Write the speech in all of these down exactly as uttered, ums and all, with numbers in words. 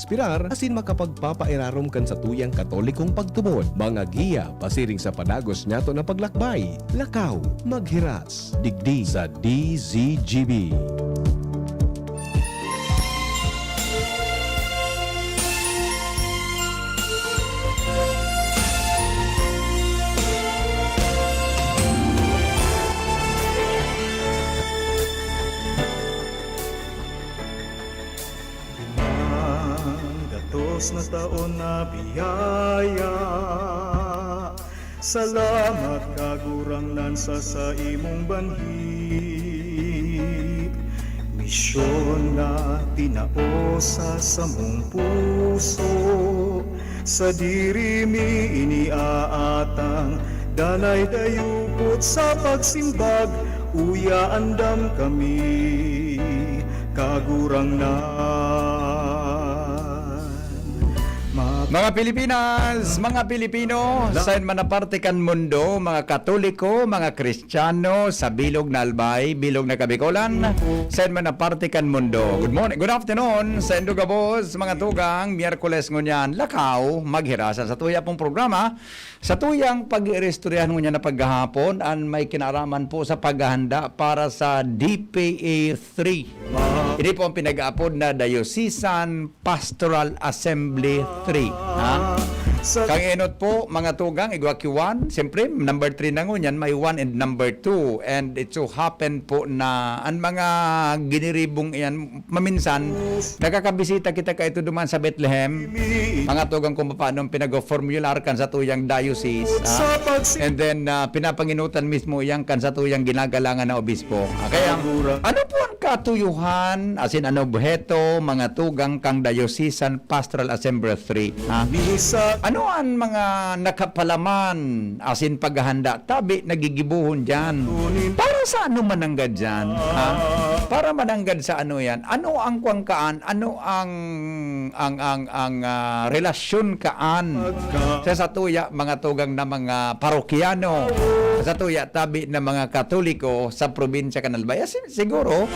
inspirar asin makapagpapairarom kan satuyang Katolikong pagtubod. Mga giya pasiring sa padagos niyato na paglakbay. Lakaw, maghiras, digdi sa D Z G B. Limang gatos na taon na biyaya. Salamat, Kagurangnan, sa saimong banhi. Misyon na tinao sa samong puso. Sadiri mi ini aatang, danay dayupot sa pagsimbag, uya andam kami, Kagurangnan. Mga Pilipinas, mga Pilipino, saen man na parte kan mundo, mga Katoliko, mga Kristiyano, sa bilog na Albay, bilog na Kabikolan, saen man na parte kan mundo. Good morning, good afternoon, saindo gabos, mga tugang, Miyerkules ngunyan, lakaw, maghiras sa satuya pong programa, satuyang pag-iiristoryahan ngunyan na paghahapon, an may kinaaraman po sa paghahanda para sa D P A three. Ini po ang pinag-aapod na Diocesan Pastoral Assembly three, ha? Kang enot po, mga tugang, igwa ki one. Siyempre, number three na ngunyan, may one and number two. And it so happen po na an mga giniribong iyan, maminsan, nakakabisita kita kaito duman sa Bethlehem. Mga tugang, kung paano ang pinag-formular kan satuyang diocese, ha? And then, ah, pinapanginutan mismo iyan kan satuyang ginagalangan na obispo. Ah, kaya, ano po ang katuyuhan, asin an obheto, mga tugang, kan Diocesan Pastoral Assembly three, ha? Ano an mga nakapalaman asin paghahanda tabi na gigibohon diyan? Para sa ano man nanggad diyan, ha? Para mananggad sa ano yan? Ano ang kwangkaan? Ano ang, ang, ang, ang, ah, relasyon kaan sa satuya, mga tugang na mga parokyano, satuya tabi na mga Katoliko sa probinsya kan Albay? Asin, siguro,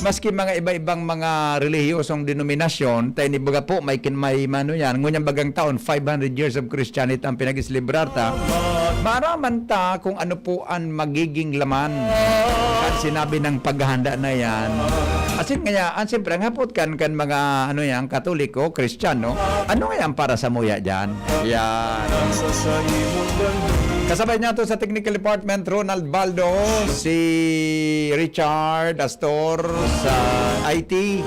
maski mga iba-ibang mga relihiyosong denominasyon, ta ini baga po, may kin-, may mano yan, ngunyan bagang taon, five hundred years of Christianity ang pinag-selebrar ta. Maaraman ta kung ano po an magiging laman kan sinabi ng paghahanda na yan. Asin kaya, an, siyempre, ang hapot kan, kan mga, ano yan, Katoliko, Kristiyano, ano nga yan para sa muya dyan? Yan. Kasabay niya to sa technical department, Ronald Baldo, si Richard Astor sa I T,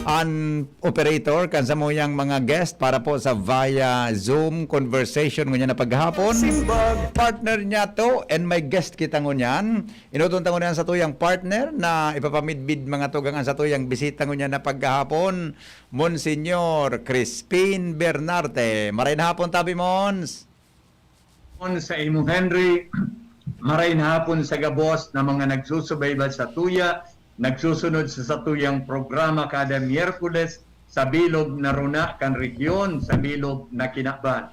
an operator kan samuyang mga guest para po sa via Zoom conversation ngunyan na paghapon. Partner niya to, and may guest kita ngunyan. Inoton ta ngunyan satuyang partner na ipapamidbid mga tugang an satuyang bisita ngunyan na paghahapon, Monsignor Crispin Bernarte. Maray na hapon, tabi, Mons. Sa imo, Henry, maray na hapon sa gabos na mga nagsusubaybay satuya, nagsusunod sa satuyang programa kada Miyerkules, sa bilog na runa kan rehiyon, sa bilog na kinaban.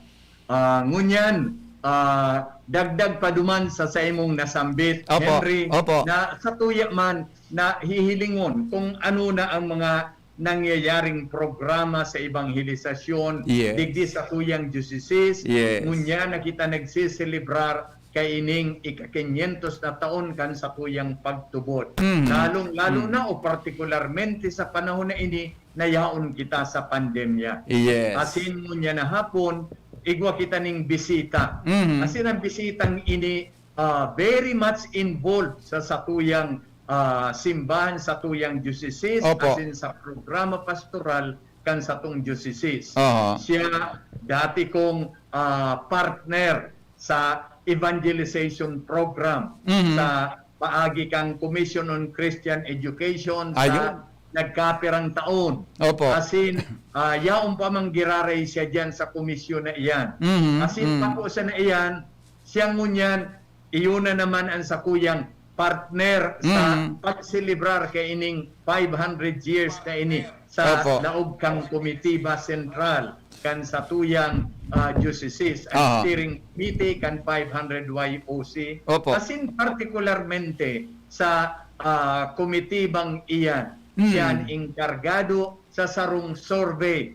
Ah, ngunyan, ah, dagdag pa duman sa saimong nasambit, Opo, Henry, opo. na satuya man na hihilingon kung ano na ang mga nangyayaring programa sa ebanghelisasyon Yes. digdi satuyang diocese. Yes. Ngunyan na kita nagseselebrar kaining ika-kinyentos na taon kan satuyang pagtubod. Mhm. Lalong-lalo Mhm. na o partikularmente sa panahon na ini na yaon kita sa pandemya. Yes. Asin ngunyan na hapon, igwa kita ning bisita. Mhm. Asin ang bisitang ini, ah, very much involved sa satuyang, ah, simbahan, satuyang diocese, Opo. asin sa programa pastoral kan satong diocese. Aha. Siya dati kong, ah, partner sa evangelization program Mhm. sa paagi kan Commission on Christian Education sa Ayun. nagkapirang taon. Opo. Asin, ah, yaon pa mang giraray siya diyan sa komisyon na iyan. Mhm, Asin mhm. pako sa na iyan, siya ngunyan, iyon na naman ang sakuyang partner sa Mhm. pagselebrar kaining five hundred years na ini sa Opo. laog kan Komitiba Sentral kan satuyang, ah, diocese, ang Aha. steering committee kan five hundred Y O C. Opo. Asin partikularmente sa, ah, komitibang iyan, Mm. siya an enkargado sa sarong survey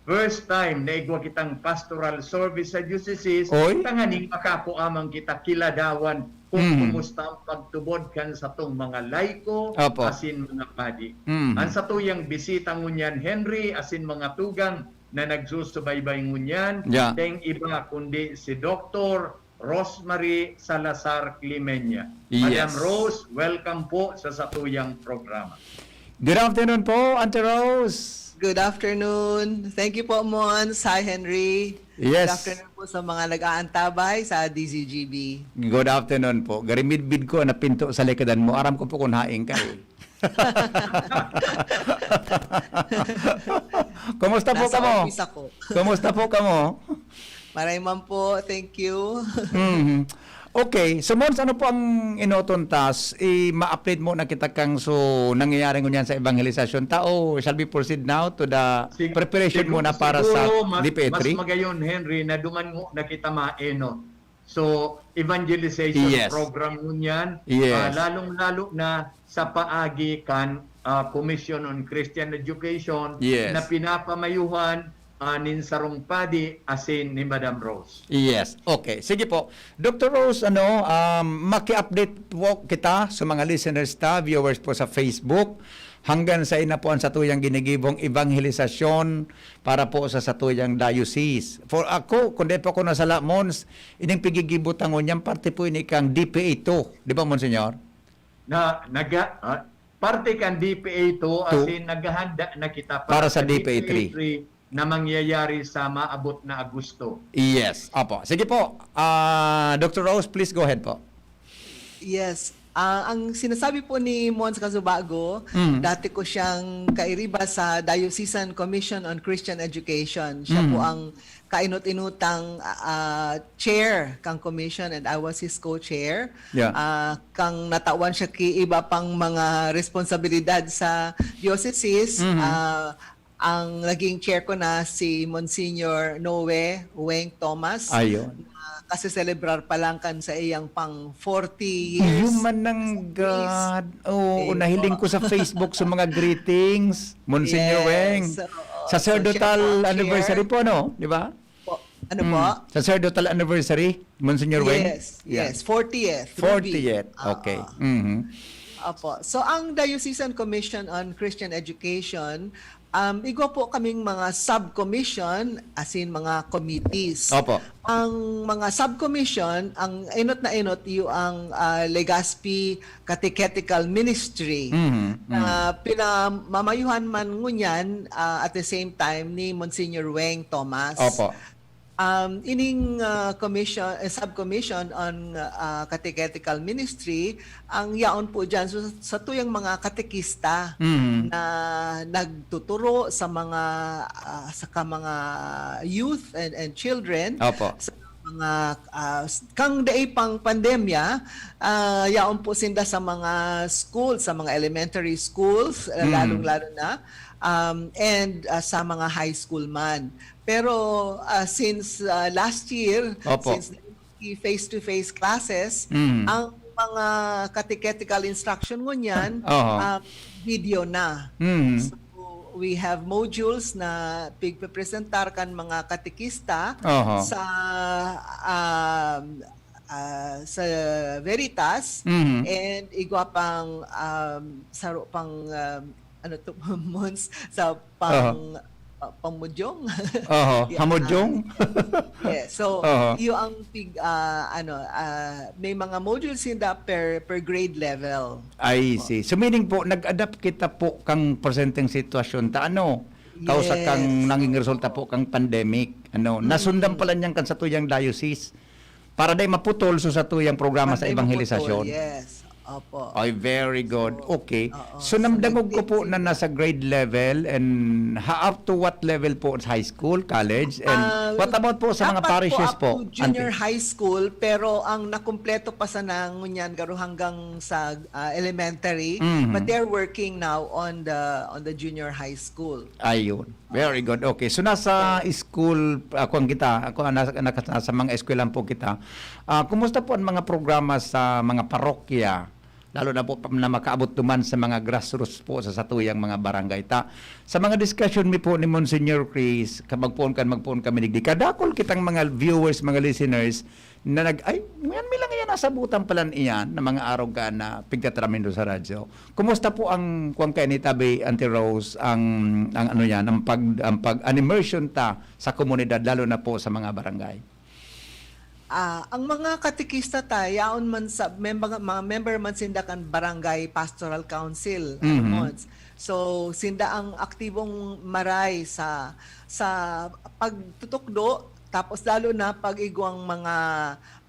First time na igwa kitang pastoral service sa diocese, Oy. Tanganing makakua man kita kiladawan kung Mhm. kumusta ang pagtubod kan satong mga laiko Opo. asin mga padi. Mhm. Ang satuyang bisita ngunyan, Henry, asin mga tugang na nagsusubaybay ngunyan, Yeah. teng iba kundi si Doktor Rosemary Salazar Clemeña. Madam Yes. Rose, welcome po sa satuyang programa. Good afternoon po, Ante Rose. Good afternoon. Thank you po, Mons. Hi, Henry. Yes. Good afternoon po sa mga nag-aantabay sa D Z G B. Good afternoon po. Garimidbid ko na pinto sa likadan mo. Aram ko po kung haing ka eh. Kumusta po Nasa kamo? Office ako. Kumusta po kamo? Maray man po, thank you. Mhm. Okay, so Mons, ano po ang inoton tas? I-ma-update mo na kita kang so nangyayari ngunyan sa evangelisasyon ta o shall we proceed now to the Sig- preparation siguro, muna para sa siguro, ma-, D P A three? Mas magayon, Henry, na duman mo na kita maeno. So, evangelization Yes. program ngunyan, Yes. ah, lalong-lalo na sa paagi kan, ah, Commission on Christian Education Yes. na pinapamayuhan, ah, nin sarong padi asin ni Madam Rose. Yes. Okay. Sige po. Doktor Rose, ano, um, maki-update po kita sa mga listeners ta, viewers po sa Facebook. Hanggang sa ina po ang satuyang ginigibong evangelisasyon para po sa satuyang diocese. For ako, kung di po ako nasala, Mons, ining pigigibo ta ngunyan, parte po ini kang D P A two. Di ba, Monsignor? Na, naga-, ah, parte kan D P A two, Two. asin naghahanda na kita Para para sa sa D P A three. D P A three na mangyayari sa maabot na Agosto. Yes. Opo. Sige po, ah, Doktor Rose, please go ahead po. Yes. Ah, ang sinasabi po ni Mons Casubago, Mm. dati ko siyang kairiba sa Diocesan Commission on Christian Education. Siya po Mm. ang kainot-inutang, ah, chair kang commission and I was his co-chair. Yeah. Ah, kang natawan siya ki iba pang mga responsibilidad sa diocese, Mhm. ah, ang naging chair ko na si Monsignor Noe Weng Thomas, Ayun. na kaseselebrar pa lang kan sa iyang pang forty years. Human ng sa priest. God. Oo, Ayun nahiling po. ko sa Facebook sa mga greetings, Monsignor Yes, Weng. oo. So, siya Sacerdotal po ang chair. anniversary po, ano? Di ba? Po. Ano Mm. po? Sacerdotal anniversary, Monsignor Weng? Yes, Yeah. yes. Fortieth. Ruby. Fortieth. Okay. Oo. Mhm. Opo. So, ang Diocesan Commission on Christian Education, um, igwa po kaming mga subcommission, as in mga committees. Opo. Ang mga subcommission, ang enot na enot, iyo ang, ah, Legazpi Catechetical Ministry, Mhm. na Mhm. pinamamayuhan man ngunyan, ah, at the same time ni Monsignor Weng Thomas. Opo. Um, ining, ah, commission, eh, subcommission on, ah, catechetical ministry, ang yaon po dyan, so, sa tuyang mga katekista Mhm. na nagtuturo sa mga, ah, sa ka mga youth and, and children, Opo. sa mga, ah, s-, kang dai pang pandemya, ah, yaon po sinda sa mga school, sa mga elementary schools, ah, Mm. lalong-lalo na, um, and, ah, sa mga high school man. Pero, ah, since, ah, last year, Opo. since the face-to-face classes, Mm. ang mga catechetical instruction ngunyan, Oho. ah, video na. Mm. So, we have modules na pigpepresentar kan mga katekista Oho. sa, um, ah, sa Veritas Mhm. and igwa pang, um, saro pang, um, ano to, Mons, sa Oho. pang, ah, pamudyong. Oho, Yeah, hamudyong? ah, yeah. So, Oho. iyo ang pig-, ah, ano, ah, may mga modules sinda per, per grade level. I Opo. see. So, meaning po, nag-adapt kita po kang presenteng sitwasyon ta, ano? Kausa kang Yes. nanging resulta po kang pandemic, ano? Mm. Nasundan pala niyan kan satuyang diocese. Para dai maputol so satuyang programa sa Para dai maputol, evangelisasyon. yes. Opo. Ay, very good. So, Okay. oo. So, So, namdangog ko po nagtipid na sila. nasa grade level and ha-, up to what level po? High school, college? And Ah, what about po sa mga dapat po parishes up po, to junior Auntie? high school, pero ang nakumpleto pa sana ngunyan garo hanggang sa, ah, elementary, Mhm. but they're working now on the, on the junior high school. Ayun. Very good. Okay. So, nasa Okay. school, ah, kuwan kita, ako, ah, nasa, naka-, nasa mga eskwelahan po kita. Ah, kumusta po ang mga programa sa mga parokya? lalo na po pa na makaabot duman sa mga grassroots po sa satuyang mga barangay. Ta, sa mga discussion mi po ni Monsignor Chris, ka magpoon kan magpoon kami digdi, kadakul kitang mga viewers, mga listeners, na nag-, "Ay, ngayon mi lang iyan nasabutan palan iyan na mga arog ka na pigtatramin do sa radyo." Kumusta po ang, kuwan kaini tabi, Auntie Rose, ang, ang ano yan, ang pag-, ang pag-, an immersion ta sa komunidad, lalo na po sa mga barangay? Ah, ang mga katekista ta, yaon man sa, may mga, mga member man sinda kan Barangay Pastoral Council, ano Mhm. Mons. So, sinda ang aktibong maray sa, sa pagtutukdo, tapos lalo na pag igwang mga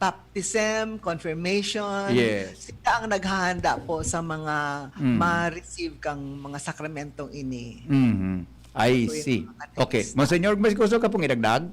baptism, confirmation, Yes. sila ang naghahanda po sa mga Mm. ma-receive kang mga sakramentong ini. Mhm. I Ito yung see. mga Okay. text. Monsignor, may gusto ka pong idagdag?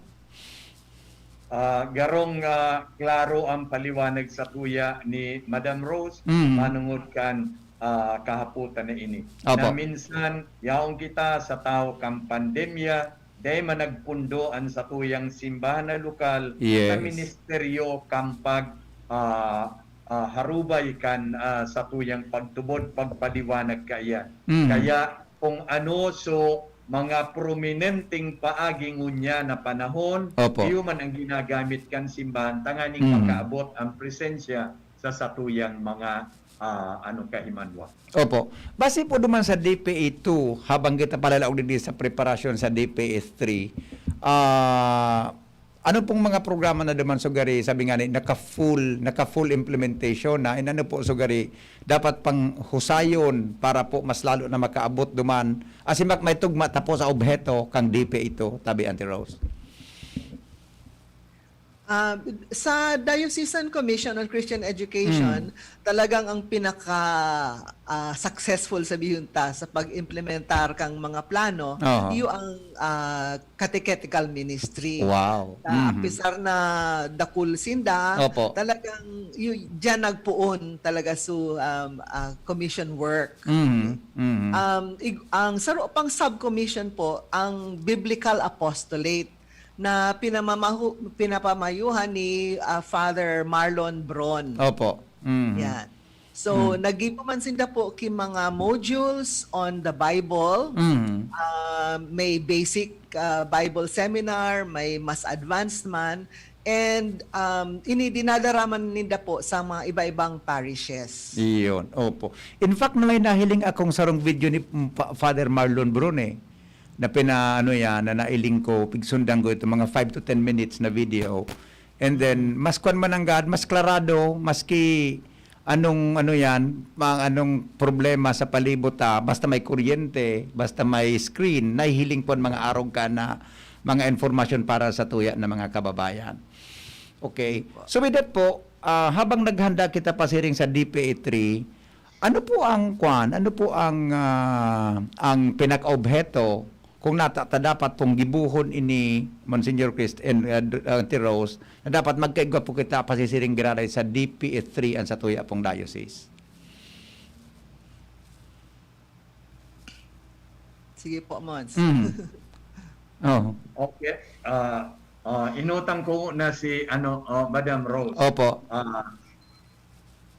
Ah, garong, ah, klaro ang paliwanag sa tuya ni Madam Rose, Mm. manungod kan, ah, kahapotan na ini. Apo. Na minsan, yaon kita sa tawo kan pandemya, dai man nagpundo an satuyang simbahan na lokal Yes. sa ministeryo kan pag, ah, ah, harubay kan, ah, satuyang pagtubod, pagpaliwanag kaiyan. Mm. Kaya kung ano, so, mga prominenteng paagi ngunyan na panahon, Opo. iyo man ang ginagamit kan simbahan tanganing Mm. makaabot ang presensya sa satuyang mga, ah, ano, kahimanwa. Opo. Base po duman sa D P A two, habang kita palalaog digdi sa preparasyon sa D P S three, ah, ano pong mga programa na duman sugari, sabi nga ni, naka-full, naka-full implementation na, in ano po sugari, dapat pang husayon para po mas lalo na makaabot duman, asin mak-, may tugma ta po sa obheto kang D P A two, tabi, Auntie Rose? Ah, sa Diocesan Commission on Christian Education, Mm. talagang ang pinaka, ah, successful, sabihon ta, sa pag-implementar kang mga plano, Oho. iyo ang, ah, catechetical ministry. Wow. Na Mhm. apisar na dakul sinda, Opo. talagang yu-, diyan nagpoon talaga su, um, ah, commission work. Mhm. Mhm. Um, ig-, ang saro pang subcommission po, ang Biblical Apostolate. na pinamamahu-, pinapamayuhan ni, ah, Father Marlon Bron. Opo. Mhm. Yan. So, Mm. naggibo man sinda po ki mga modules on the Bible. Mhm. Ah, may basic, ah, Bible seminar, may mas advanced man, and, um, ini dinadara man ninda po sa mga iba-ibang parishes. Iyon, opo. In fact, may nahiling akong sarong video ni, mm, Pa-, Father Marlon Bron, eh. na pina-, ano yan, na nailing ko, pigsundan ko ito, mga five to ten minutes na video. And then, mas kwan man nanggad, mas klarado, maski anong, ano yan, mga anong problema sa palibot, ah, basta may kuryente, basta may screen, nahihiling po ang mga arog ka na mga informasyon para sa tuya na mga kababayan. Okay. So with that po, ah, habang naghanda kita pasiring sa D P A three, ano po ang kwan? Ano po ang, ah, ang pinakaobheto kung nata-, ta dapat pong gibohon ini, Monsignor Christ and, ah, D-, ah, Auntie Rose, na dapat magkaigwa po kita pasisiring giraray sa D P S three an satuya pong diocese? Sige po, Mons. Mm. Oo. Okay. Ah, ah, inutang ko na si, ano, ah, Madam Rose. Opo. Ah,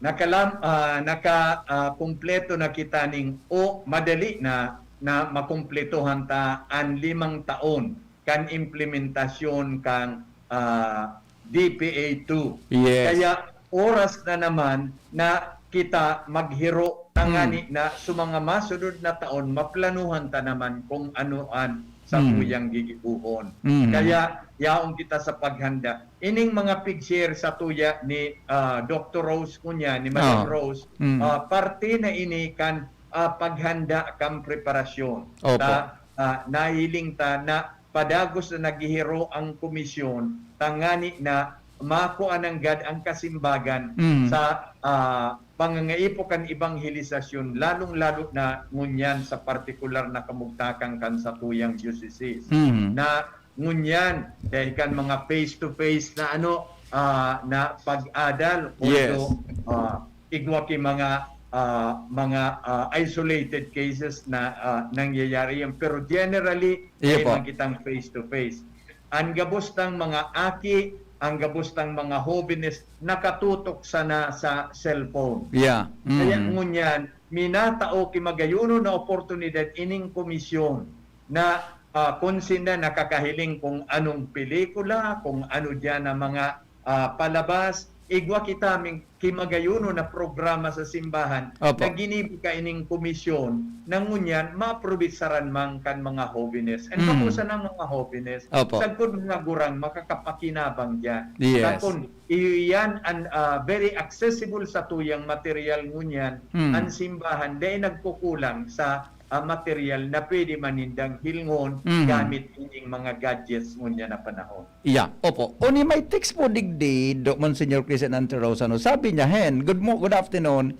nakalam-, ah, naka, ah, kumpleto na kita ning, o madali na, na makumpletohan ta an limang taon kan implementasyon kan, ah, D P A two. Yes. Kaya oras na naman na kita maghiro tangani Mm. na sa mga masunod na taon, maplanuhan ta naman kung ano an sa Mm. tuyang gigibohon. Mm. Kaya yaon kita sa paghanda. Ining mga pig-share sa tuya ni, ah, Doctor Rose kunya, ni Madam Oo. Rose, Mm. ah, parte na ini kan, ah, paghanda kan preparasyon. Opo. Ta, ah, nahiling ta na padagos na naghihiro ang komisyon tangani na makua nanggad ang kasimbagan Mm. sa, ah, pangangaipo kan ebanghelisasyon, lalong-lalo na ngunyan sa partikular na kamugtakan kan satuyang diocese. Mm. Na ngunyan, dahil kan mga face-to-face na ano, ah, na pag-adal, Yes. although, ah, igwa ki mga, ah, mga, ah, isolated cases na, ah, nangyayari yan. Pero generally, Iyo dai po. man kitang face-to-face. An gabos tang mga aki, ang gabos tang mga hobenes nakatutok sana sa cellphone. Yeah. Kaya Mm. ngunyan, minatao ki magayuno na oportunidad ining komisyon na, ah, kung sinda nakakahiling kung anong pelikula, kung ano diyan ang mga, ah, palabas, igwa kita ming ki magayuno na programa sa simbahan Opo. na ginibo ka ining komisyon na ngunyan maaprubisaran man kan mga hobenes. And Mm. bako sana mga hobenes, Opo. sagkod mga gurang makakapakinabang diyan. Yes. Takon, iyo iyan an, ah, very accessible sa tuyang material ngunyan, Mm. an simbahan, dai nagkukulang sa, ah, material na pwede man nindang hilngon Mm. gamit ining mga gadgets ngunyan na panahon. Yeah, opo. Oni may text po digdi, do, Monsignor Chris and Auntie Rose, ano, sabi niya, "Hen, good mo, good afternoon.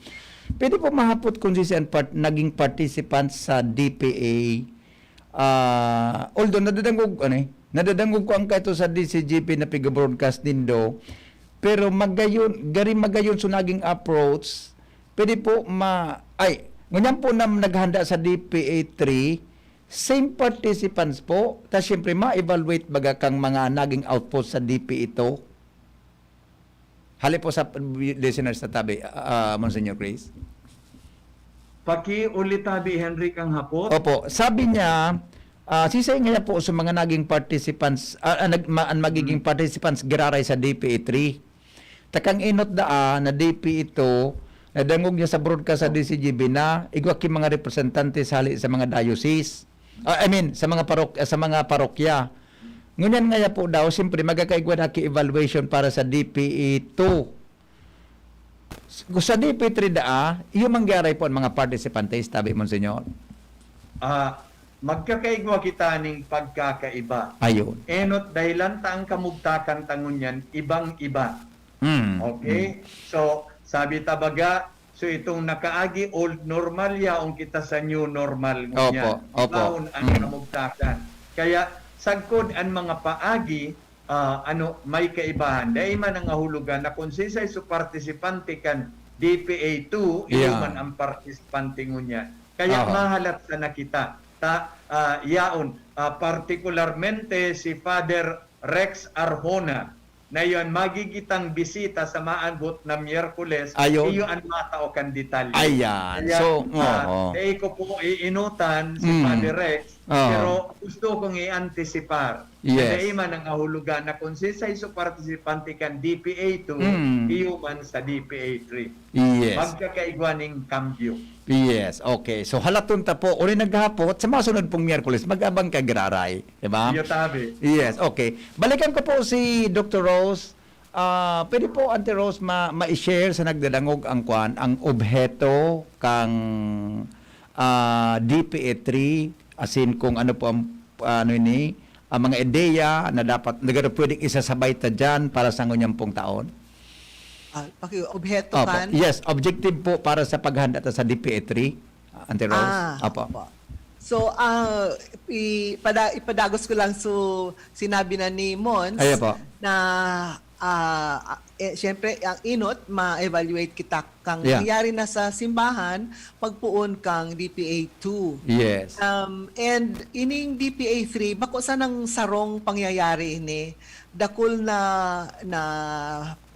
Pwede po mahapot kung sisian part, naging participant sa D P A? Ah, although nadadangog, ano eh, nadadangog ko ang kaito sa D C G P na piga-broadcast nindo, pero magayon, gari magayon so naging approach, pwede po ma-, ay, ngunyan po na naghanda sa D P A three, same participants po, ta siyempre ma-evaluate baga kang mga naging outpost sa D P A two." Hali po sa listeners sa tabi, ah, Monsignor Chris. Pakiuli tabi, Henry, kang hapot. Opo, sabi niya, ah, sisay ngaya po sa mga naging participants, ah, ah, nag-, ma-, ang magiging participants giraray sa D P A three. Takang inot daa na D P A two, nadangog niya sa broadcast sa D C G B na igwa ki mga representante sa hali sa mga diocese. Ah, I mean, sa mga parok-, sa mga parokya. Ngunyan ngaya po daw, siyempre, magkakaigwa na ki evaluation para sa D P A two. Sa D P A three daa, iyo man giraray po ang mga participantes, tabi, Monsignor. Ah, magkakaigwa kita ning pagkakaiba. Ayun. Enot dahilan ta ang kamugtakan ta ngunyan ibang-iba. Mm. Okay? So, sabi ta baga, so itong nakaagi old normal, yaon kita sa new normal ngunyan. Opo, opo. Ibahon ang Mm. kamugtakan. Kaya, sagkod ang mga paagi, ah, ano, may kaibahan. Dai man ang ahulogan na kung sisay su partisipante kan D P A two, iyo Yeah. man ang partisipante ngunyan. Kaya Aha. mahalat sana kita. Ta, ah, yaon, ah, partikularmente si Father Rex Arjona, na iyo an magigitang bisita sa maabot na Miyerkules, Ayun. iyo an matao kan detalye. Ayan. Kaya, So, ah, oo. dai ko po iinutan si Mm. Father Rex, Oo. pero gusto kong i-anticipar. Yes. Dai man ang ahulogan na kung sisay su partisipante kan D P A two, Mm. iyo man sa D P A three. Yes. Magkakaigwa ning kambyo. Yes, okay. So, halaton ta po, uli naghapot, sa masunod pong Miyerkules, mag-abang ka giraray. Di ba? Iyo tabi. Yes, okay. Balikan ko po si Doctor Rose. Ah, pwede po, Auntie Rose, ma- ma-share sa nagdadangog ang kwan, ang obheto kang, ah, D P A three, as in kung ano po ang, ano ini, ang mga ideya na dapat, na pwedeng isasabay ta dyan para sa ngunyan pong taon? Ah, paki-, obheto Opo. kan? Yes, objective po para sa paghanda ta sa D P A three, Auntie Rose. Ah, Opo. opo. So, ah, ipada- ipadagos ko lang so sinabi na ni Mons Ayan po. na ah, eh, siyempre, ang inot, ma-evaluate kita kang Yeah. nangyari na sa simbahan, pagpuon kang D P A two. Yes. Um, and ining D P A three, bako sanang sarong pangyayari ini, dakul na, na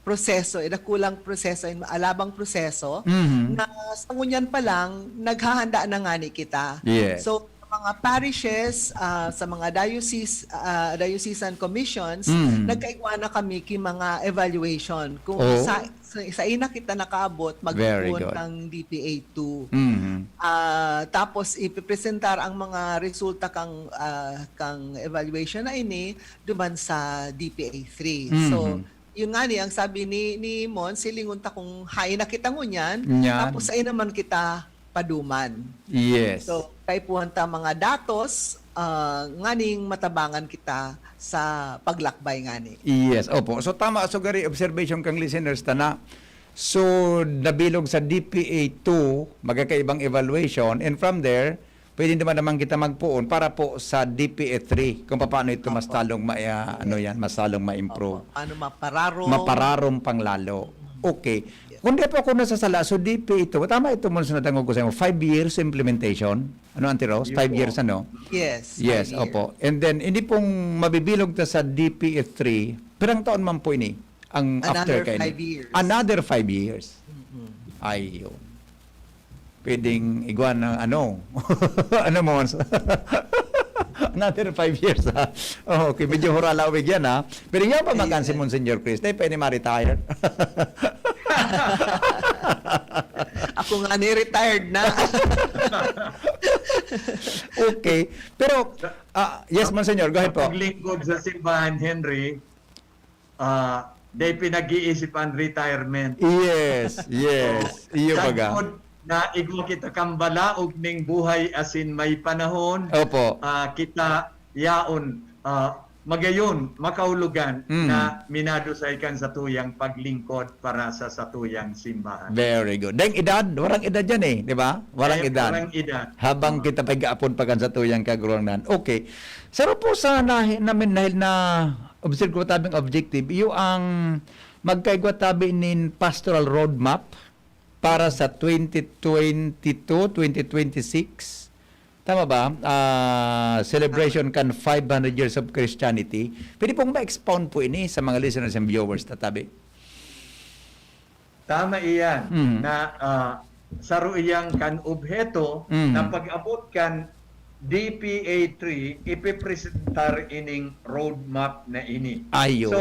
proseso, eh, dakulang proseso, alabang proseso, Mhm. na sa ngunyan pa lang, naghahanda na ngani kita. Yes. So, sa mga parishes, ah, sa mga diocese, ah, diocesan commissions, Mhm. nagkaigwa na kami ki mga evaluation. Kung Oh. sa, sa, sa ina kita nakaabot, Very magpuon good. kang D P A two. Mhm. Ah, tapos ipipresentar ang mga resulta kang, ah, kang evaluation na ini duman sa D P A three. So, Mhm. yun nga ni, ang sabi ni, ni Mon, silingon ta kung hain na kita ngunyan, Nyan. tapos sa naman kita paduman. Yes. So, kaipuhan ta mga datos, ah, nganing matabangan kita sa paglakbay ngani. Yes, opo. So, tama. So, gari observation kang listeners ta na. So, nabilog sa D P A two, magkakaibang evaluation, and from there, pwede naman naman kita magpuon para po sa D P A three, kung paano ito mas Opo. talong ma-, ah, ano yan, mas talong ma-improve. Opo. Paano mapararom? Mapararom pang lalo. Okay. Kung di po ako nasasala, so D P A two, tama ito mo sa natangog ko sa inyo, five years implementation? Ano, Auntie Rose? Yun Five po. years, ano? Yes. Yes, five years. Opo. And then, hindi pong mabibilog ta sa D P A three, Pirang taon man po ini ang after Another kaini? Five years. Another five years. Ayun. Pwedeng igwa ng ano? Ano mo? Another five years, ha? Oh, okay, medyo huralawig yan, ha? Pero nga pa makan si Monsignor Chris, tayo pwede ma-retire. Ako nga ni retired na. Okay. Pero, ah, yes, Monsignor, go ahead po. Paglingkod sa simbahan, Henry, ah, day pinag-iisip ang retirement. Yes, yes. Iyo baga. Sagkod na igwa kita kan balaog ning buhay asin may panahon, Opo. ah, kita yaon, ah, magayon, makaulogan Mm. na minadusay kan satuyang paglingkod para sa satuyang simbahan. Very good. Dahil edad, walang edad yan eh, di ba? Walang Ay, edad. Walang edad. Habang kita pag-aapon pa kan satuyang Kagurangnan. Okay. Saro po sa nahi, namin nahil na observe ko tabing objective, iyo ang magkaigwa tabi nin pastoral roadmap para sa twenty twenty-two, twenty twenty-six. Tama ba? Ah, celebration kan five hundred years of Christianity. Pwede pong ma-expound po ini sa mga listeners and viewers, tatabi. Tama iyan Mhm. na ah, saro iyang kan obheto Mhm. na pag-abot kan D P A three, ipipresentar ining roadmap na ini. Ayun. So,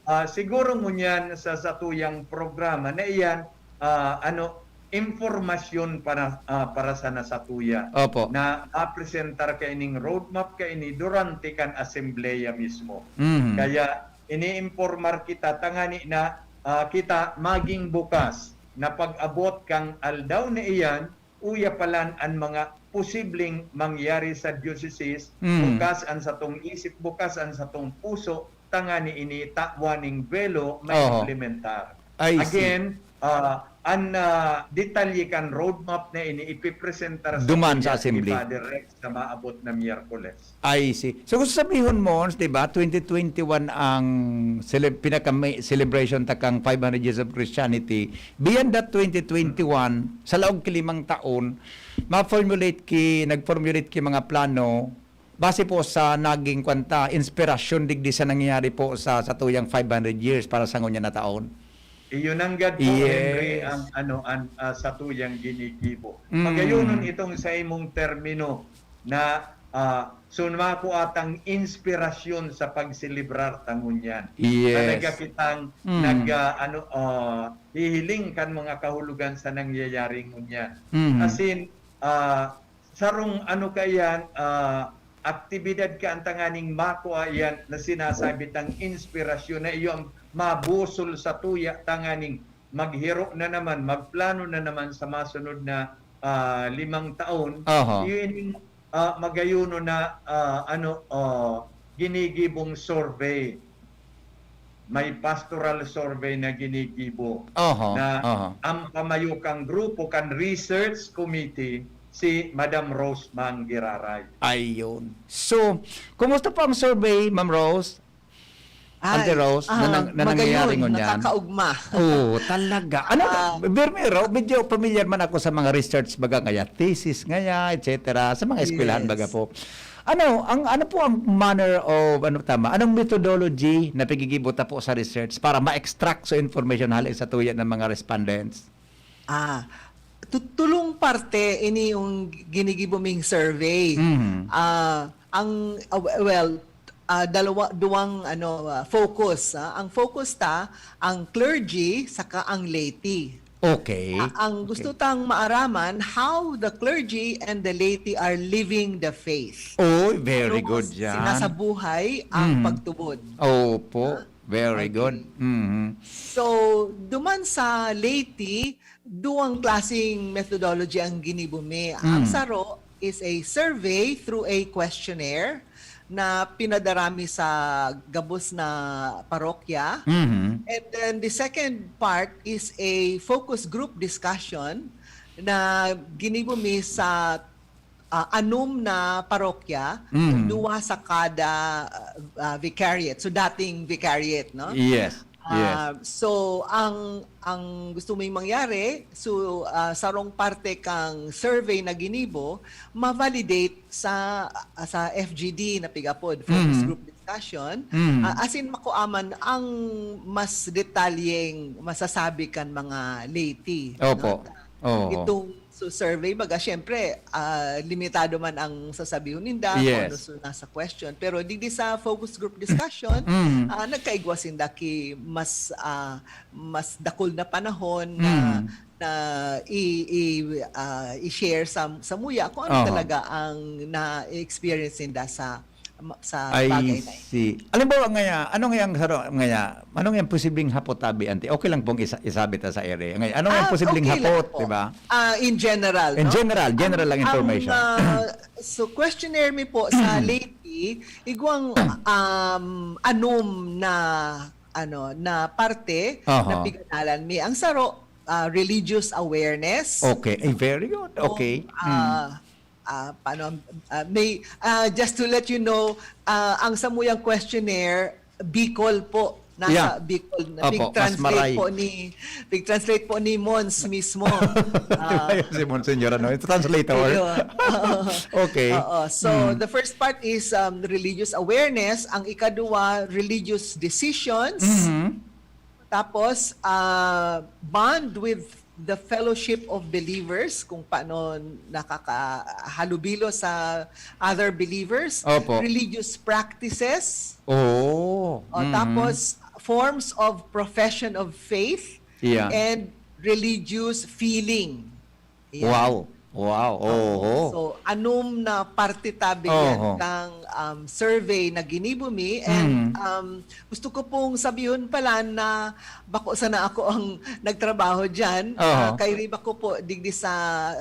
ah, siguro ngunyan sa satuyang programa na iyan, ah, ano, impormasyon para ah, para sana satuya Opo. na mapresentar kaining roadmap kaini durante kan asembleya mismo. Mhm. Kaya iniinformar kita tangani na ah, kita maging bukas na pag-abot kan aldaw na iyan, uya palan an mga posibleng mangyari sa diocese, Mm. bukas an satong isip, bukas an satong puso, tangani ini tawan ning belo Oho. ma-implementar. I see. Again, ah, an ah, detalye kan roadmap na ini ipipresentar sa Duman sa ni assembly. Father Rex sa maabot na Miyerkules. I see. So, kung sabihon mo, di ba, twenty twenty-one ang cele- pinaka celebration ta kang five hundred years of Christianity. Beyond that twenty twenty-one, sa laog ki limang taon, ma-formulate ki, nag-formulate ki mga plano base po sa naging kwanta, inspirasyon digdi sa nangyayari po sa satuyang five hundred years para sa ngunyan na taon. Iyo nanggad po, Yes. Henry, ang ano an ah, satuyang ginigibo. Mm. Pagayonon itong sa imong termino na ah, sumako atang inspirasyon sa pagselebrar ta ngunyan. Yes. Talaga kitang Mm. nag ah, ano ah, hihiling kan mga kahulugan sa nangyayari ngunyan. Mm. Asin ah, sarong ano kaiyan ah, aktibidad ka ang tanganing makua iyan na sinasabi tang inspirasyon na iyo ang mabusol sa tuya tanganing maghiro na naman, magplano na naman sa masunod na ah, limang taon. Aha. Iyo ining ah, magayono na ah, ano ah, ginigibong survey. May pastoral survey na ginigibo Aha, na aha. ang pamayo kang grupo kan research committee si Madam Rose Mang Giraray. Ayun. So, kumusta po ang survey, Ma'am Rose? Ante Rose, na ah, nang- na nangyayari magayon, ngunyan? Nakakaugma. Oo, talaga. Ano, Ah. Pero medyo familiar man ako sa mga research, baga kaya thesis ngaya, et cetera. Sa mga eskwelahan, Yes. baga po. Ano, ang ano po ang manner of, ano tama, anong methodology na pigigibo ta po sa research para ma-extract sa information hali sa tuya ng mga respondents? Ah, tu- tulong parte ini yung ginigibo ming survey. Mhm. Ah, ang ah, w- well, ah, dalawa duwang ano ah, focus, ah. Ang focus ta ang clergy saka ang laity. Okay. Ah, ang gusto tang maaraman how the clergy and the laity are living the faith. Oh, very Ano good yan. Sinasabuhay ang Mhm. pagtubod. Opo. Ah, Very okay. Good. Mhm. So, duman sa laity, duwang klaseng methodology ang ginibo mi. Ang Mm. saro is a survey through a questionnaire na pinadarami sa gabos na parokya. Mhm. And then the second part is a focus group discussion na ginibo mi sa ah, anom na parokya, Mhm. duwa sa kada ah, ah, vicariate. So, dating vicariate, no? Yes. Yes. Ah, so, ang ang gusto mong mangyari, so ah, sarong parte kang survey na ginibo, ma-validate sa ah, sa F G D na pigapod, focus Mhm. group discussion, Mm. ah, asin makuaman ang mas detalyeng masasabi kan mga laity, Opo. no? Oo. Itong su-, survey, baga, syempre, ah, limitado man ang sasabihon ninda kung Yes. ano su-, nasa question. Pero digdi sa focus group discussion, Mm. ah, nagkaigwa sinda ki mas, ah, mas dakul na panahon na, Mm. na i-, i-, ah, i-share sa, sa muya kung ano Aha. talaga ang na-experience ninda sa, sa I bagay na see. Alam mo, ngaya, ano ngayang saro-, ngaya, ano ngayang posibleng hapot tabi, Auntie? Okay lang pong isa-, isabi ta sa ere. Ngaya, ano ngayang Ah, posibleng okay lang hapot, po. di ba? Ah, in general, In no? general, general Ang, lang ang, information. ah, so, questionnaire mi po sa lady, igwang, um, anom na, ano, na parte na Aha. piganalan mi. Ang saro, ah, religious awareness. Okay. Ay, very good. So, Okay. Mm. ah, ah, paano, ah, may, ah, just to let you know, ah, ang samuyang questionnaire, Bicol po. Nasa Yeah. Bicol. Opo, mas Pig-translate maray. po ni, pig-translate po ni Mons mismo. Ah, Yung si Monsignor, ano, yung translator. Iyo. Okay. Oo. So, Mm. the first part is, um, religious awareness. Ang ikaduwa, religious decisions. Mhm. Tapos, ah, bond with the fellowship of believers, kung paano nakakahalubilo sa other believers, Opo. religious practices, Oo. o, Mhm. tapos forms of profession of faith, Yeah. and religious feeling. Ayan. Wow. Wow. Oo. Oho. So, anom na parte tabi yan Oho. kang, um, survey na ginibo mi. And, Mm. um, gusto ko pong sabihon pala na bako sana ako ang nagtrabaho dyan. Oho. Ah, kairiba ko po digdi sa,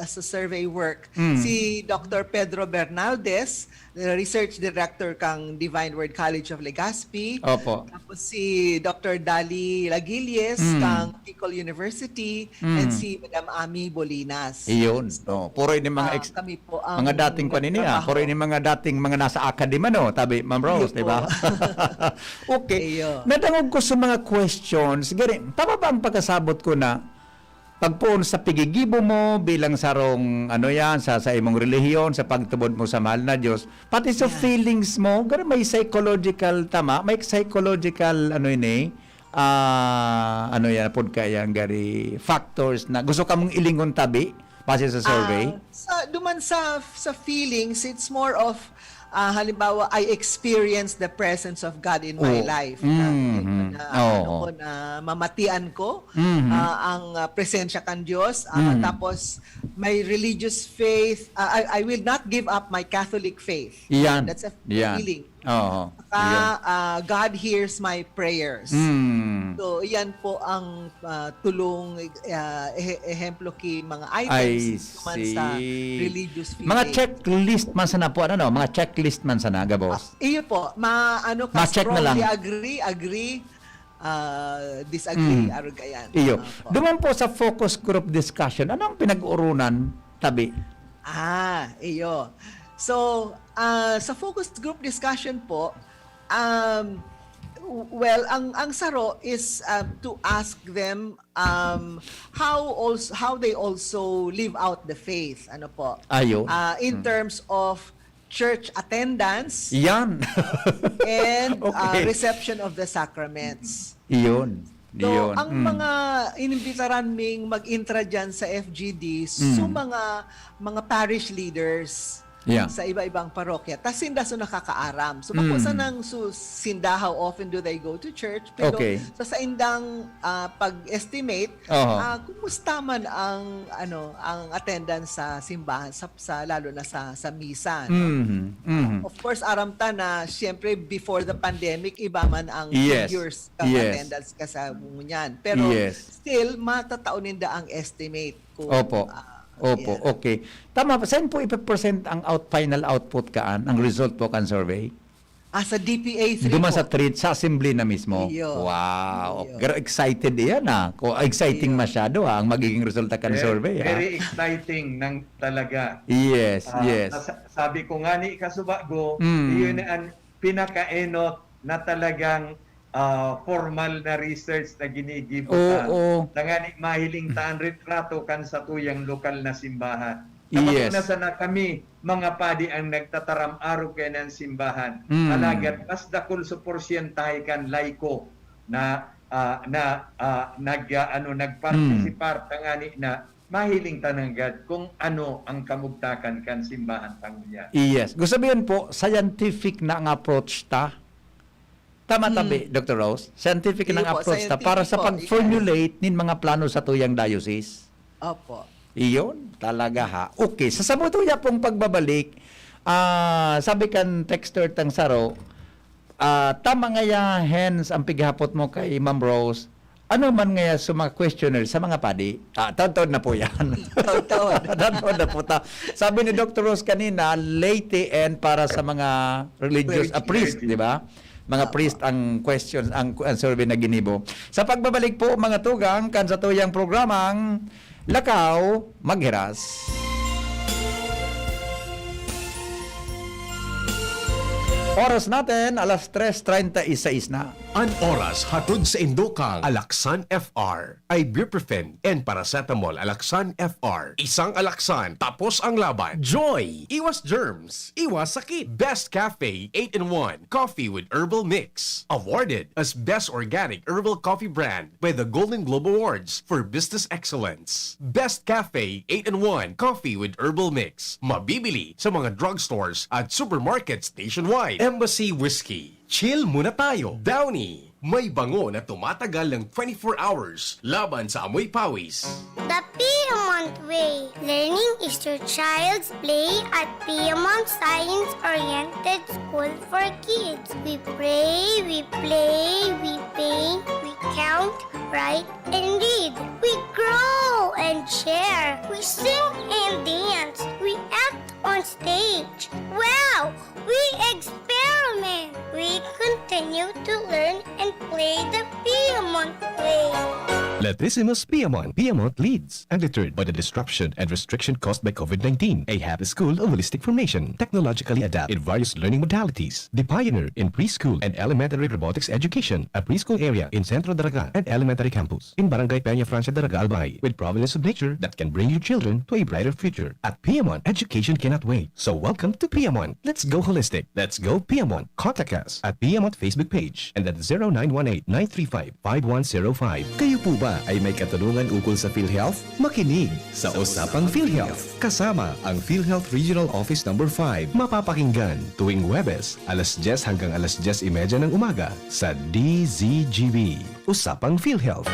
sa survey work. Mm. Si Doctor Pedro Bernaldez, research director kang Divine Word College of Legazpi. Opo. Tapos si Doctor Dali Lagilles Mm. kang Bicol University, Mm. and si Madam Ami Bolinas. Iyon. So, Oh, puro ini mga ah, ex-, kami po ang mga dating kwan ini, ah. nagtrabaho. Puro ini mga dating mga nasa academe, ano, tabi, Ma'am Rose, Iyo di ba? po. Okay. Iyo. Nadangog ko sa mga questions. Gani, tama ba ang pagkasabot ko na pagpoon sa pigigibo mo bilang sarong, ano yan, sa, sa imong relihiyon, sa pagtubod mo sa mahal na Diyos, pati sa Yan. feelings mo, gani may psychological, tama? May psychological, ano ini, ah, ano yan, pod kaya gari factors na gusto ka mong ilingon tabi, base sa survey? Ah, sa, duman sa, sa feelings, it's more of, ah, halimbawa, I experience the presence of God in my Oh. life. Na, Mhm. na, ano Oo. ko, na mamatian ko, Mhm. ah, ang, ah, presensya kan Diyos. Ah, Mhm. tapos, my religious faith, ah, I, I will not give up my Catholic faith. Yan. That's a Yan. feeling. Oo. Saka, Yun. ah, God hears my prayers. Mm. So, yan po ang, ah, tulong, ah, ehe-, ehemplo ki mga items I naman sa see. religious Mga feeling. checklist man sana po, ano, no? Mga checklist man sana, gabos. Ah, iyo po. Ma-, ano ka, Ma-check na lang. strongly agree, agree, ah, disagree, Mm. arog kayan. Iyo. Opo. Duman po sa focus group discussion, ano ang pinag-urunan, tabi? Ah, iyo. So, ah, sa focus group discussion po, um, w-, well, ang, ang saro is, um, to ask them, um, how also, how they also live out the faith, ano po? Ayo. Ah, in Hmm. terms of church attendance Yan. and, ah, Okay. reception of the sacraments. Iyon. So, Iyon. ang Mm. mga inimbitaran ming mag-intra dyan sa F G D, Mm. so mga, mga parish leaders Yeah. sa iba-ibang parokya. Tas sinda so nakakaaram. So, bako Mm. sanang su-, sinda, how often do they go to church? Pero Okay. sa saindang, ah, pag-estimate, Oho. ah, kumusta man ang, ano, ang attendance sa simbahan, sa, sa, lalo na sa, sa misa, no? Mhm, mhm. Of course, aram ta na, siyempre, before the pandemic, iba man ang Yes, figures kang yes. attendance ka sa ngunyan. Pero Yes. still, matatao ninda ang estimate kung, Opo. ah, Opo, yan. okay. Tama, saan po ipe-present ang out-, final output kaan, ang result po kan survey? Ah, sa D P A three Duman po. sa three, sa assembly na mismo? Iyo. Wow. Iyo. Pero excited iyan, ah. Ko, exciting Iyo. masyado, ah, ang magiging resulta kan Ve-, survey, ah. very exciting nang talaga. Yes, Ah, yes. sa-, sabi ko nga ni kasubago, Mm. iyon ang pinakaenot na talagang, ah, formal na research na ginigibo ta. Oo. Tangani mahiling ta ang retrato kan satuyang lokal na simbahan. Tabako Yes. na sana kami, mga padi, ang nagtataram arog kaiyan nin simbahan. Mm. Alagad mas dakul sa porsyentahe kan laiko na, ah, na, ah, nag, ah, ano, nagpartisipar, tangani na mahiling ta nanggad kung ano ang kamugtakan kan simbahan ta ngunyan. Yes. Gusto sabihin po, scientific na ang approach ta. Tama tabi, Doctor Rose? Scientific Iyo na ang po, approach ta para sa scientific po, pag-formulate nin mga plano sa tuyang diocese. Opo. Iyon, talaga ha. Okay, sa samutuya pong pagbabalik, ah, sabi kan texter tang saro, ah, tama ngaya, hens, ang pighapot mo kay Ma'am Rose, ano man ngaya sa mga questionnaire sa mga padi? Ah, taod-taod na po yan. Taod-taod. Taod-taod na po ta. Sabi ni Doctor Rose kanina, laity and para sa mga religious, Clergy. ah, priest, di ba? Mga Tama. Priest ang questions, ang, ang survey na ginibo. Sa pagbabalik po, mga tugang, kan satuyang programang Lakaw Maghiras. Oras natin, alas tres treinta y seis na. An oras hatod sa indokang Alaksan F R, ibuprofen and paracetamol. Alaksan F R, isang Alaksan, tapos ang laban. Joy! Iwas germs, iwas sakit. Best Cafe eight in one Coffee with Herbal Mix, awarded as Best Organic Herbal Coffee Brand by the Golden Globe Awards for Business Excellence. Best Cafe eight in one Coffee with Herbal Mix, mabibili sa mga drugstores at supermarkets nationwide. Embassy Whiskey, chill muna tayo. Downy, may bango na tumatagal ng twenty-four hours laban sa amoy pawis. The Piedmont Way. Learning is your child's play at Piedmont Science-Oriented School for Kids. We pray, we play, we paint, we count, write, and read. We grow and share. We sing and dance. We act on stage. Wow! We experiment. We continue to learn and play the Piedmont way. Latissimus Piedmont. Piedmont leads, undeterred by the disruption and restriction caused by COVID nineteen. A happy school of holistic formation, technologically adept in various learning modalities. The pioneer in preschool and elementary robotics education, a preschool area in Centro Daraga and elementary campus in Barangay Peña Francia Daraga, Albay, with providence of nature that can bring your children to a brighter future. At Piedmont, education cannot wait. So welcome to Piedmont. Let's go holistic. Let's go Piedmont. Contact us at Piedmont Facebook page and at zero nine one eight nine three five five one zero five. Kayo po ba ay may katanungan ukol sa PhilHealth? Makinig sa Usapang PhilHealth kasama ang PhilHealth Regional Office Number five. Mapapakinggan tuwing Huwebes, alas dyes hanggang alas dyes y media ng umaga sa D Z G B. Usapang PhilHealth.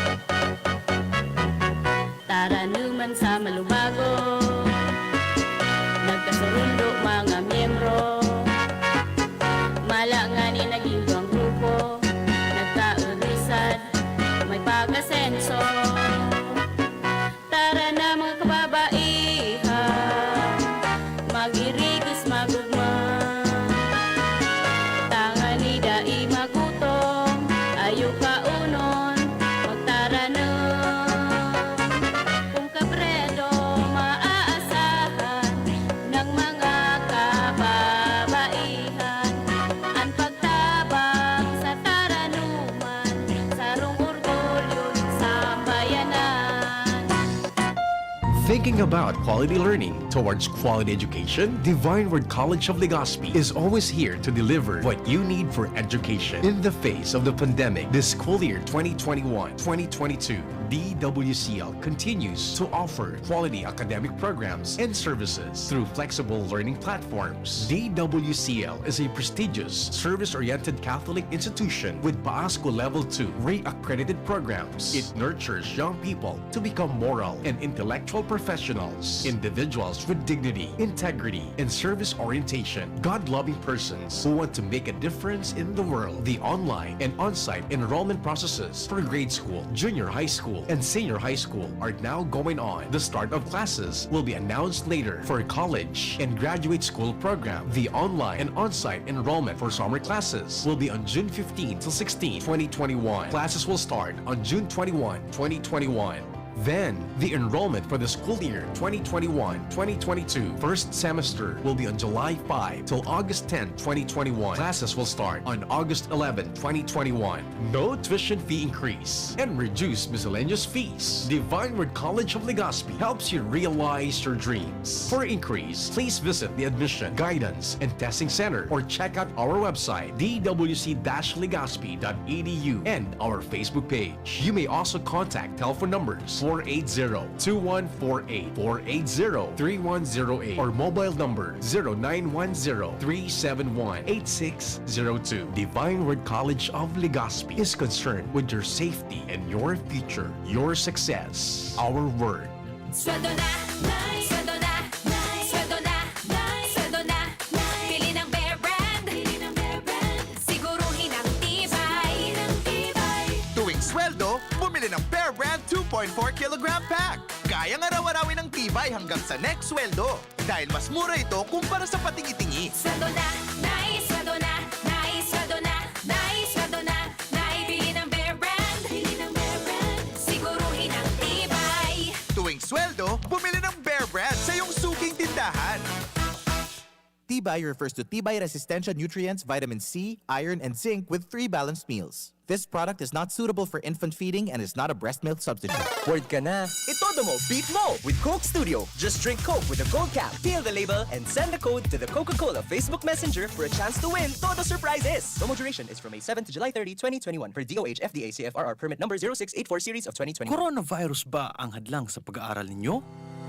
Taranuman sa malubago, nagkasurundo mga miyembro. Mala ngani naging duwang grupo, nagkaurisan, may pag-asenso. Tara na, mga kababaihan, magirigis magugma. Tangani dai magutom, ayo kaunon, magtaranom. Kun kabredo maaasahan ng mga kababaihan, an pagtabang sa taranuman, sarong orgulyo nin sambayanan. Thinking about quality learning towards quality education? Divine Word College of Legazpi is always here to deliver what you need for education. In the face of the pandemic, this school year twenty twenty-one twenty twenty-two, D W C L continues to offer quality academic programs and services through flexible learning platforms. D W C L is a prestigious, service-oriented Catholic institution with PAASCO Level two re-accredited programs. It nurtures young people to become moral and intellectual professionals, individuals with dignity, integrity, and service orientation, God-loving persons who want to make a difference in the world. The online and on-site enrollment processes for grade school, junior high school, and senior high school are now going on. The start of classes will be announced later for college and graduate school program. The online and on-site enrollment for summer classes will be on June fifteen to sixteen, twenty twenty-one. Classes will start on June twenty-one, twenty twenty-one. Then, the enrollment for the school year twenty twenty-one twenty twenty-two first semester will be on July five till August tenth, twenty twenty-one. Classes will start on August eleventh, twenty twenty-one. No tuition fee increase and reduced miscellaneous fees. Divine Word College of Legazpi helps you realize your dreams. For inquiries, please visit the Admission, Guidance, and Testing Center or check out our website, d w c dash legazpi dot e d u, and our Facebook page. You may also contact telephone numbers four eight zero, two one four eight, four eight zero, three one zero eight or mobile number zero nine one zero, three seven one, eight six zero two. Divine Word College of Legazpi is concerned with your safety and your future, your success. Our word. Sweldo na, Nay! Sweldo na, Nay! Sweldo na, Nay! Sweldo na, Nay! Bili ng Bear Brand! Bili ng Bear Brand! Siguruhin ang tibay! Ang tibay! Tuwing sweldo, bumili ng Bear Brand two point four kilogram pack. Kayang araw-arawin ang tibay hanggang sa next sweldo. Dahil mas mura ito kumpara sa patingi-tingi. Sweldo na, Nay! Sweldo na, Nay! Sweldo na, Nay! Sweldo na, Nay! Bili ng Bear Brand! Bili ng Bear Brand! Siguruhin ang tibay! Tuwing sweldo, bumili ng Bear Brand sa iyong suking tindahan. Tibay refers to tibay resistensya nutrients, vitamin C, iron, and zinc with three balanced meals. This product is not suitable for infant feeding and is not a breast milk substitute. Bored ka na? Itodo mo, beat mo with Coke Studio. Just drink Coke with a gold cap, peel the label, and send the code to the Coca-Cola Facebook Messenger for a chance to win Todo Surprises. Promo duration is from May seven to July thirty, twenty twenty-one, per D O H F D A C F R R permit number zero six eight four series of twenty twenty-one. Coronavirus ba ang hadlang sa pag-aaral ninyo?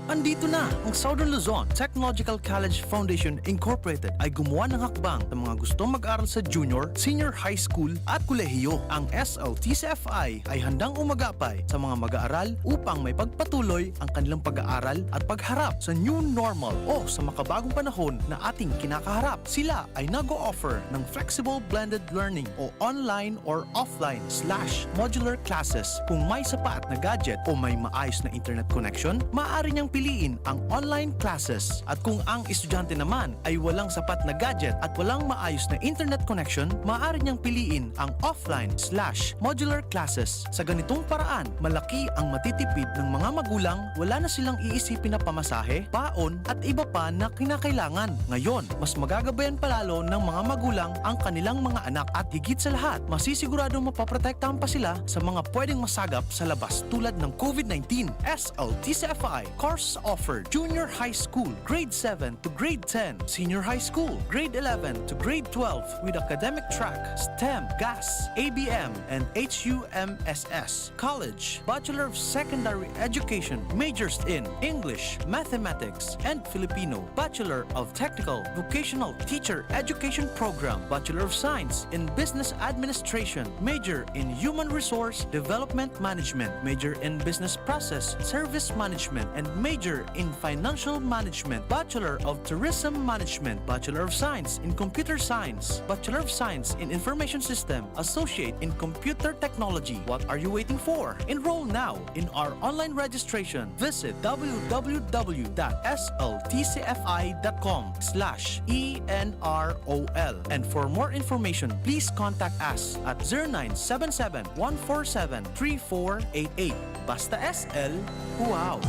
Andito na ang Southern Luzon Technological College Foundation Incorporated ay gumawa ng hakbang sa mga gustong mag-aral sa junior, senior high school at kolehiyo. Ang S L T C F I ay handang umagapay sa mga mag-aaral upang maipagpatuloy ang kanilang pag-aaral at pagharap sa new normal o sa makabagong panahon na ating kinakaharap. Sila ay nag-o-offer ng flexible blended learning o online or offline slash modular classes. Kung may sapat na gadget o may maayos na internet connection, maaari niyang piliin ang online classes. At kung ang estudyante naman ay walang sapat na gadget at walang maayos na internet connection, maaari niyang piliin ang offline slash modular classes. Sa ganitong paraan, malaki ang matitipid ng mga magulang, wala na silang iisipin na pamasahe, baon, at iba pa na kinakailangan. Ngayon, mas magagabayan palalo ng mga magulang ang kanilang mga anak at higit sa lahat, masisiguradong mapoprotektahan pa sila sa mga pwedeng masagap sa labas tulad ng COVID nineteen. S L T C F I, course offered, junior high school, grade seven to grade ten, senior high school, grade eleven to grade twelve with academic track, STEM, GAS, A B M, and H U M S S. College, Bachelor of Secondary Education, majors in English, Mathematics, and Filipino, Bachelor of Technical Vocational Teacher Education Program, Bachelor of Science in Business Administration, major in Human Resource Development Management, major in Business Process Service Management, and major in Financial Management, Bachelor of Tourism Management, Bachelor of Science in Computer Science, Bachelor of Science in Information System, Associate in Computer Technology. What are you waiting for? Enroll now in our online registration. Visit w w w dot s l t c f i dot com slash e n r o l. And for more information, please contact us at zero nine seven seven, one four seven, three four eight eight. Basta S L, wow!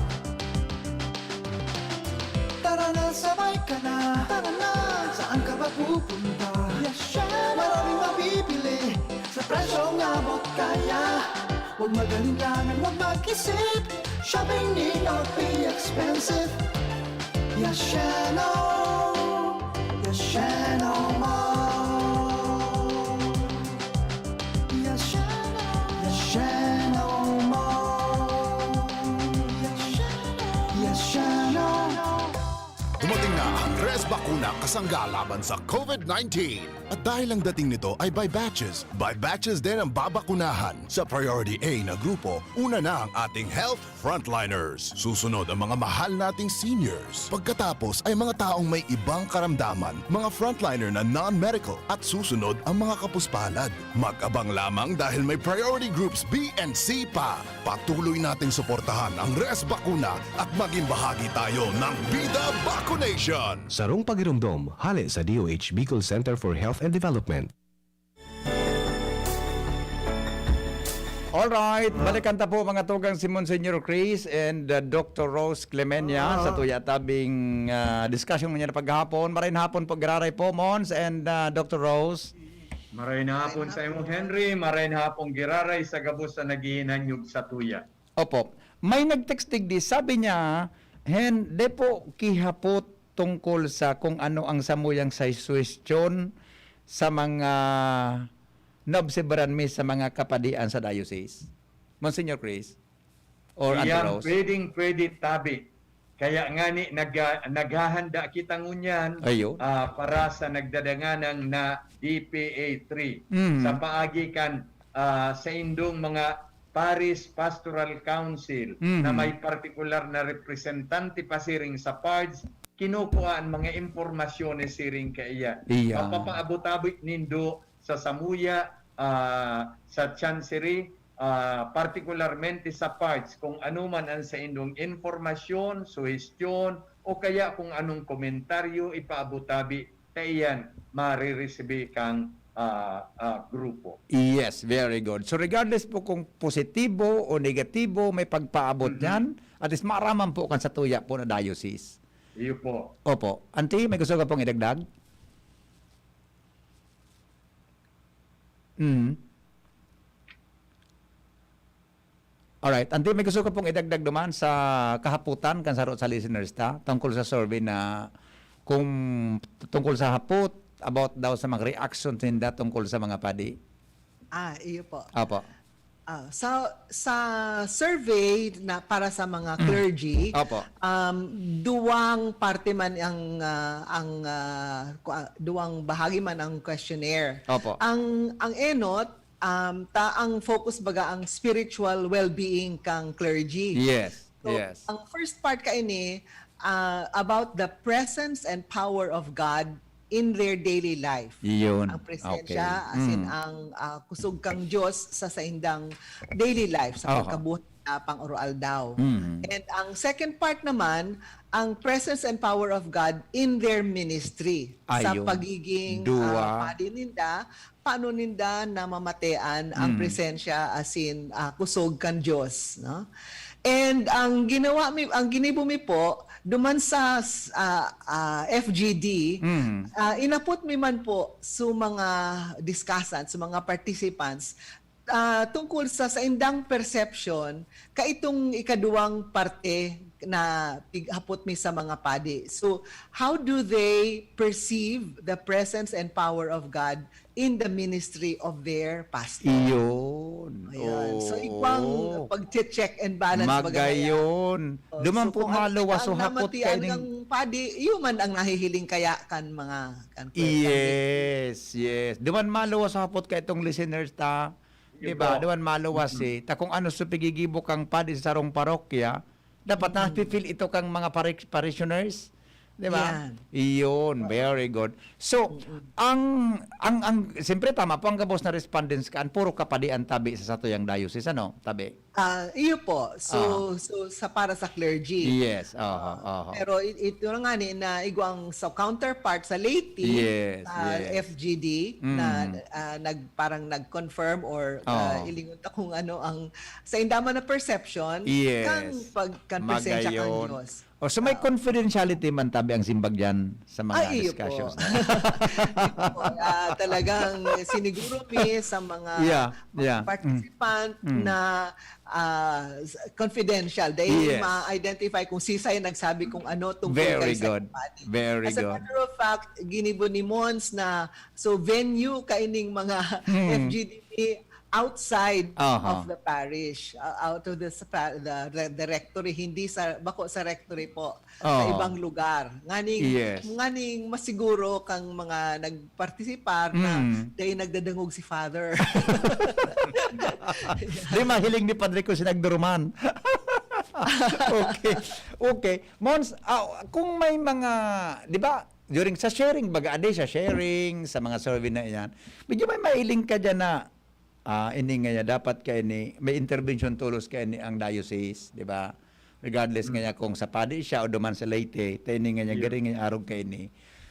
Tara na, sabay ka na. Tara na, saan ka ba pupunta? Yes, syempre. Maraming mabibili sa presyong abot kaya. Huwag mag-alinlangan, huwag mag-isip. Shopping need not be expensive. Yasheno, Yasheno Mall. Yasheno, Yasheno Mall. Yasheno, Yasheno. Dumating na ang Res Bakuna kasangga laban sa COVID nineteen. At dahil ang dating nito ay by batches, by batches din ang babakunahan. Sa Priority A na grupo, una na ang ating health frontliners. Susunod ang mga mahal nating seniors. Pagkatapos ay mga taong may ibang karamdaman, mga frontliner na non-medical, at susunod ang mga kapuspalad. Mag-abang lamang dahil may priority groups B and C pa. Patuloy nating suportahan ang Res Bakuna at maging bahagi tayo ng Bida Vacunation! Sarong pagiromdom, hale sa D O H Bicol Center for Health and Development. Alright, balikan ta po, mga tugang, si Monsignor Chris and, uh, Doctor Rose Clemenia sa tuya tabing, uh, discussion niya na paghapon. Maray na hapon po, giraray po, Mons and, uh, Doctor Rose. Maray na hapon sa imo, Henry. Maray na hapon, giraray sa gabos sa naghihinanyog sa tuya. Opo. May nag-text digdi, sabi niya, "Hen, de po kihapot tungkol sa kung ano ang samuyang sa suhestyon sa mga naobserbaran mi sa mga kapadian sa diocese." Monsignor Chris or Auntie Yan, Rose? Pwedeng pwede tabi. Kaya nga ni, nag-, naghahanda kita ngunyan, Ayo. ah, para sa nagdadanganang na D P A three. Mm. Sa paagi kan, ah, sa indong mga Parish Pastoral Council na Mm. may partikular na representante pasiring sa PARDS, kinukuha ang mga impormasyones siring kaiyan. Iya. Mapapaabot-abot nindo sa samuya, ah, sa Chancery, ah, partikularmente sa PARDS, kung ano man ang saindong impormasyon, suhestyon, o kaya kung anong komentaryo, ipaabot-abi, kaiyan, mariresibi kang, ah, ah, grupo. Yes, very good. So, regardless po kung positibo o negatibo, may pagpaabot Mhm. niyan, at least maaraman po kan satuya po na diocese. Iyo po. Opo. Auntie, may gusto ka pong idagdag? Mm. Alright. Auntie, may gusto ka pong idagdag duman sa kahapotan kan saro sa listeners ta tungkol sa survey na kung tungkol sa hapot about daw sa mga reactions ninda tungkol sa mga padi? Ah, iyo po. Apo. Ah, sa, sa survey na para sa mga Mm. clergy, Opo. um, duwang parte man ang, ah, ang, ah, kwa-, duwang bahagi man ang questionnaire. Opo. Ang, ang enot, um, ta-, ang focus baga ang spiritual well-being kang clergy. Yes, So, yes. ang first part kaini, ah, about the presence and power of God in their daily life. Iyon. Ang presensya, Okay. as in, Mm. ang, ah, kusog kang Diyos sa saindang daily life, sa Aha. pagkabuhay na pang-aroaldaw. Mm. And ang second part naman, ang presence and power of God in their ministry. Sa Ayun. pagiging, Duwa. ah, padi ninda, paano ninda namamatean ang Mm. presensya, as in, ah, kusog kan Diyos, no? And ang ginawa mi, ang ginibo mi po, duman sa, s-, ah, ah, F G D, Mm. ah, inapot mi man po sa mga discussant, sa mga participants, ah, tungkol sa saindang perception, kaitong ikaduwang parte na pig-, hapot mi sa mga padi. So, how do they perceive the presence and power of God in the ministry of their pastor? Iyon. Ayun. So, Oo. igwang pag-check and balance, baga kaya. Magayon. Oh, Duman so, po kung ano maluwas, talaga so ang hapot namatian kayo ning ng padi, iyo man ang nahihiling kaya kan mga, kan, kan Yes, yes. Duman maluwas, so hapot kayo itong listeners ta. Di ba? Yun po. Duman maluwas, Mm. eh. Ta kung ano sa pigigibo kang padi sa sarong parokya, dapat Mm. nafe-feel ito kang mga pari-, parishioners. Di ba? Yan. Iyon, very good. So, Mm-mm. ang, ang, ang, siyempre, tama po, ang gabos na respondents kan, puro kapadian tabi sa satuyang diocese, ano? Tabi. Ah, iyo po. So, Ah. so, sa, para sa clergy. Yes, aha, Ah, aha. pero i-, ito na nga ni, na igwang sa counterpart sa laity, Yes, sa yes. F G D, na, Mm. ah, nag-, parang nag-confirm or, ah, Oo. ilingon ta kung ano ang, sa indaman na perception, Yes. kang pag-, kan presensya kang Magayon. Diyos. O, so may Ah. confidentiality man tabi ang simbag diyan sa mga Ay, iyo po. discussions na. Iyo po. Ah, talagang siniguro mi sa mga Yeah, yeah. Mm. participant Mm. na, ah, s-, confidential. Dahil Yes. ma-identify kung sisay nagsabi kung ano tungkol Very kay good. Saint Paddy. Very As a good. matter of fact, ginibo ni Mons na, so, venue kaining mga Mm. F G D outside Aha. of the parish, uh, out of the, sa pa-, the, the, the rectory, hindi sa, bako sa rectory po, sa Oo. ibang lugar. Nganing, Yes. nganing masiguro kang mga nagpartisipar na Mm. dai nagdadangog si Father. Di mahiling ni Padre ko si nagduruman. Okay. Okay. Mons, ah, kung may mga, di ba, during sa sharing, baga, ade sa sharing, sa mga survey na iyan, medyo may mailing ka dyan na, ah, ini nga niya, dapat ka ini, may intervention tolos ka ini ang diocese, di ba? Regardless nga Mm. niya kung sa padi siya o duman sa Leyte, ta ini nga niya, Yeah. garing nga niya arog ka ini.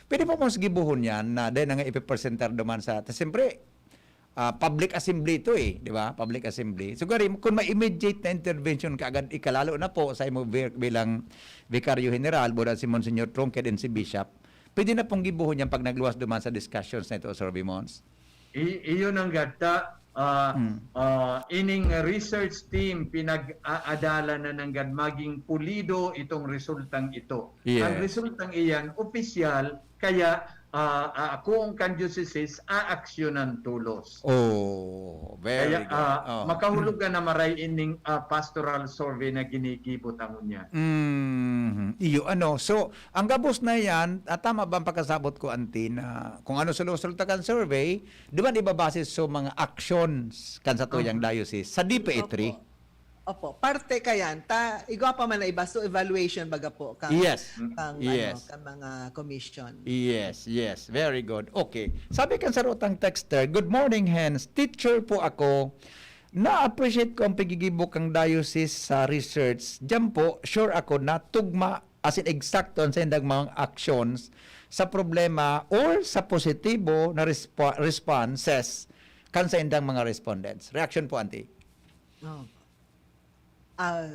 Pwede po mong gibuhon yan na dahil na nga ipipresentar duman sa, ta siyempre, ah, public assembly ito eh, di ba? Public assembly. So, gari, kung may immediate na intervention ka agad, ikalalo na po sa imo bi-, bilang Vicaryo General, boda si Monsignor Trunque din si Bishop, pwede na pong gibuhon yan pag nagluwas duman sa discussions na ito, Sir Vimons. I, iyon ang gata. Ah, Mm. ah, ining research team pinag-aadalan na nanggad maging pulido itong resultang ito. Yes. Ang resultang iyan, opisyal, kaya ah, ah, kung kan diocese, aaksyonan tolos. Oh, very Kaya good. ah, Oh. makahulugan na maray ining ah, pastoral survey na ginigibo ta ngunyan. Mhm. Iyo, ano. So, ang gabos na yan, at tama ba ang pagkasabot ko, Auntie, na kung ano sa resulta kan survey, duman ibabase sa mga actions kan sa tuyang Aha. diocese, sa D P A three? Opo. Opo, parte kayan. Ta, igwa pa man na iba. So, evaluation baga po kang, Yes. kang, Yes. ano, kang mga commission. Yes, yes. Very good. Okay. Sabi kan sarutang texter, "Good morning, Hens. Teacher po ako. Na-appreciate ko ang pagigibo kang diocese sa research. Diyan po, sure ako na tugma, as in eksakto, ang saindang mga actions sa problema or sa positibo na respo- responses kan saindang mga respondents." Reaction po, Auntie? Oh. Ah,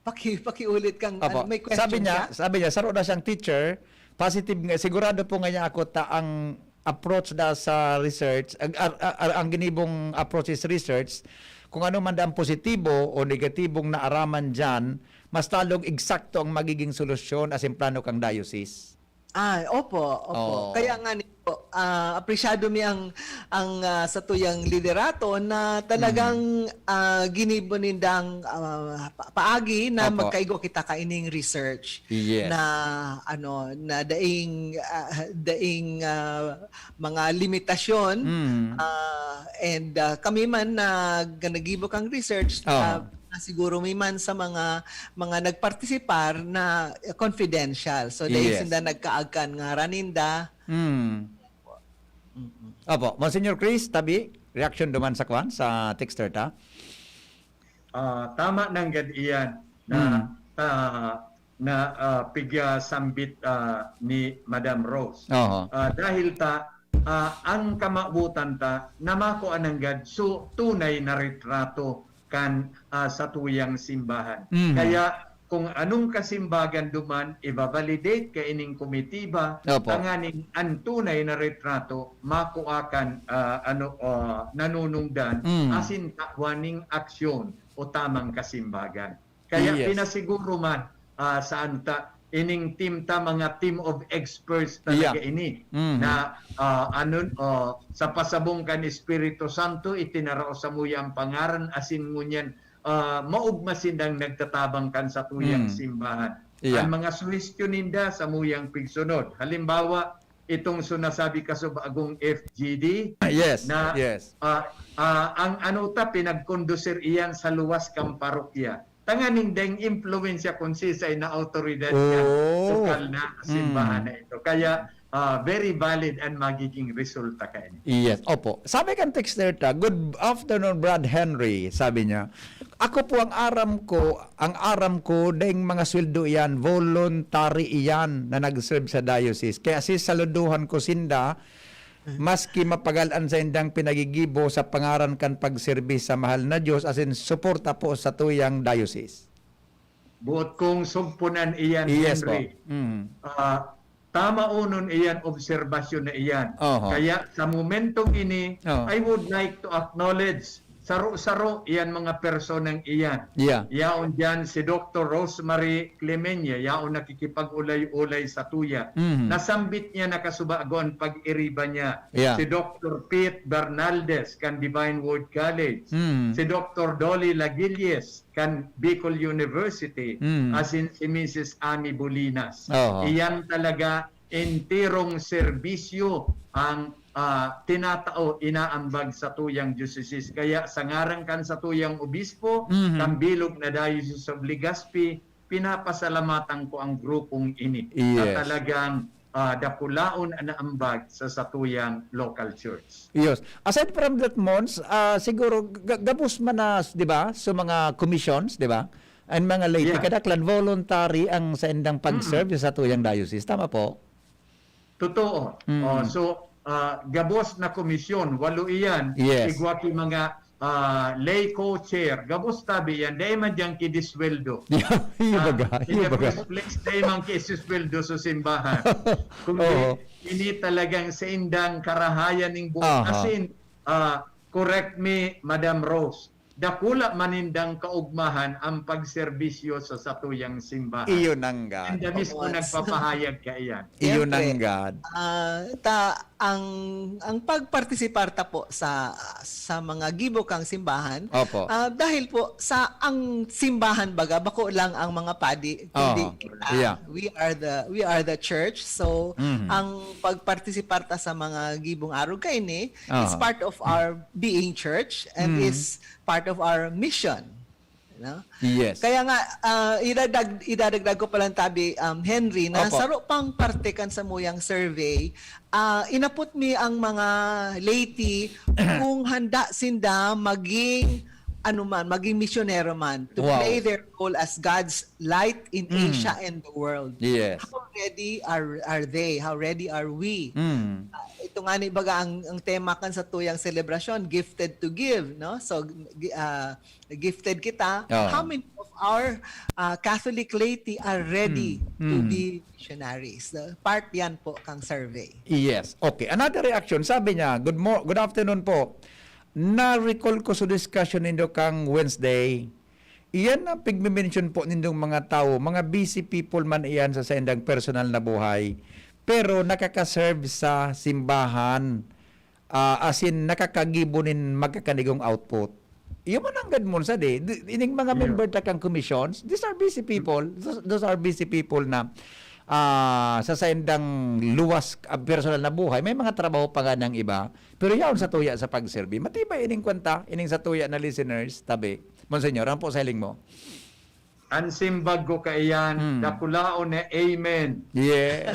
paki, pakiulit kang, Opo. ano, may question Sabi niya, ka? sabi niya, saro na siyang teacher, positive nga, sigurado po nga niya ako ta ang approach da sa research, ang, ar- ar- ang ginibong approach is research, kung ano man da ang positibo o negatibong naaraman dyan, mas lalong eksakto ang magiging solusyon asin plano kang diocese. Ah, opo, opo. Oo. Kaya nga ni po, ah, apresyado mi ang ang ah, sa tuyang liderato na talagang ah, ginibo nindang ah, pa- paagi na Opo. magkaigo kita kaining research Yes. na ano na daing ah, daing ah, mga limitasyon Mm. ah, and ah, kami man na nagibo kang research Oo. ah, na siguro may man sa mga mga nagpartisipar na confidential. So dahil Yes. sinda nagkaagkan ngaran ninda. Mm. Mm-mm. Opo, Monsignor Chris, tabi, reaction duman sa kwan, sa texter ta? Ah, tama nanggad iyan na Mm. ah, na ah, pigya sambit ah, ni Madam Rose. Oho. Ah, dahil ta ah, ang kamawotan ta na makua nanggad so tunay na retrato kan ah, satuyang simbahan. Mhm. Kaya kung anong kasimbagan duman, ibabalidate kaining komitiba, Opo. tanganing ang tunay na retrato, makua kan ah, ano, ah, nanunungdan, Mm. asin tawan ning aksyon o tamang kasimbagan. Kaya Yes. pinasiguro man ah, sa anta, ining team ta, mga team of experts talaga Yeah. ini, Mhm. na ah, ano, ah, sa pasabong kan Espiritu Santo, itinarao sa muya ang pangaran, asin ngunyan ah, maugma sindang nagtatabang kan satuyang Mm. simbahan. Yeah. Ang mga suhestyon ninda sa muyang pigsunod. Halimbawa, itong sunasabi ka sa bagong F G D, Yes, na yes. ah, ah, ang ano ta, pinagkondusir iyan sa luwas kang parokya. Tanganing deng impluwensya kung sisay na autoridad kan Oh. lokal na simbahan Mm. na ito. Kaya ah, very valid ang magiging resulta kaini. Yes, opo. Sabi kan texter ta, "Good afternoon, Brad Henry," sabi niya. "Ako po, ang aram ko, ang aram ko, daing mga sweldo iyan, voluntary iyan na nag-serve sa diocese. Kaya sisaluduhan ko sinda, maski mapagal an saindang pinagigibo sa pangaran kan pagserbi sa mahal na Diyos, asin suporta po sa tuyang diocese." Buot kong sugpunan iyan, Yes po. Henry. Mm. Ah, tama unon iyan, obserbasyon na iyan. Oho. Kaya sa momentong ini, Oh. I would like to acknowledge saro-saro iyan mga personang iyan. Yeah. Yaon diyan si Doktor Rosemary Clemeña, yaon nakikipag-ulay-ulay sa tuya. Mm. Nasambit niya na kasubago an pag-iriba niya. Yeah. Si Doktor Pete Bernaldez kan Divine Word College. Mm. Si Doktor Dolly Lagilles kan Bicol University, Mm. asin si Missus Amy Bolinas. Oo. Iyan talaga enterong serbisyo ang ah, tinatao, inaambag sa tuyang diocese. Kaya sa ngaran kan sa tuyang obispo, Mhm. kan bilog na Diocese of Legazpi, pinapasalamatan ko ang grupong ini Yes. na talagang ah, dakulaon an ambag sa satuyang local church. Yes. Aside from that, Mons, ah, siguro ga- gabos man na, di ba, sa mga commissions, di ba? Ang mga lay, Yeah. kadaklan voluntary ang saindang pag-serve sa tuyang diocese. Tama po? Totoo. Mm. Oh, so, ah, gabos na komisyon, walo iyan, Yes. igwa ki mga ah, lay co-chair, gabos tabi yan, dai man diyan kidisweldo. Iyo Ah, baga, in iyo the baga. first place, dai man kisisweldo sa simbahan. Kundi, Oo. ini talagang sa indang karahayan ning buhay. Aha. As in, ah, correct me, Madam Rose, dakula man nindang kaugmahan ang pagserbisyo sa satuyang simbahan. Iyo nanggad. Inda mismo Once. nagpapahayag kaiyan. Iyo Siyempre. nanggad. Ah, ta ang ang pagpartisipar ta po sa sa mga gibo kang simbahan, Opo. ah, dahil po sa ang simbahan baga bako lang ang mga padi, kundi Oo. kita. Yeah. We are the we are the church. So Mhm. ang pagpartisipar ta sa mga gibong arog kaini is Aha. part of our being church and Mhm. is part of our mission. No? Yes. Kaya nga, ah, idagdag, idadagdag ko palang tabi, um, Henry, na Opo. saro pang parte kan samuyang survey, ah, inapot mi ang mga laity kung handa sinda maging ano man, maging misyonero man, to Wow. play their role as God's light in Mm. Asia and the world. Yes. How ready are are they? How ready are we? Mm. Ah, ito nga ni baga ang, ang tema kan satuyang selebrasyon, gifted to give, no? So gi- ah, gifted kita. Oo. How many of our ah, Catholic laity are ready Mm. to Mm. be missionaries? So, part yan po kang survey. Yes. Okay. Another reaction. Sabi niya, "Good mo good afternoon po. Na-recall ko sa discussion nindo kang Wednesday. Iyan ang pigme-mention po nindong mga tawo, mga busy people man iyan sa saindang personal na buhay, pero nakaka-serve sa simbahan, ah, as in, nakakagibo nin magkakanigong output." Iyo man nanggad mo sa di, di- ining mga Iyo. member ta kang commissions, these are busy people. Those, those are busy people na ah, sa saindang luwas, ah, personal na buhay, may mga trabaho pa nga ng iba. Pero yaon sa tuya sa pagserbi. Matibay ining kwenta, ining sa tuya na listeners, tabi. Monsignor, ang po sa hiling mo? Ang simbag ko kaiyan, Hmm. dakulaon na amen. Yes.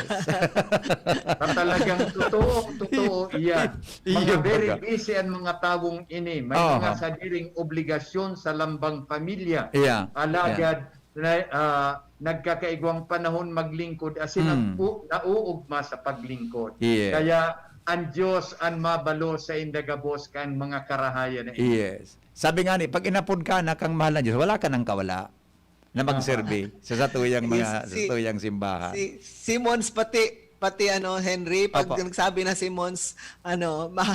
Sa talagang totoo, totoo iyan. Iyo Mga very baga. busy ang mga tawong ini. May Aha. mga sadiring obligasyon sa lambang pamilya. Yeah. Alagad, na, ah, nagkakaigwang panahon maglingkod, as in, Hmm. nag-u- nauugma sa paglingkod. Yes. Kaya, ang Diyos ang mabalo sa inda gabos kan mga karahayan na ini. Yes. Sabi nga ni, pag inapod ka na kang mahal na Diyos, wala ka nang kawala na magserbi sa satuyang mga Si- sa satuyang simbahan. Si Simons pati pati ano Henry, pag Opo. nagsabi na si Mons, ano, ma-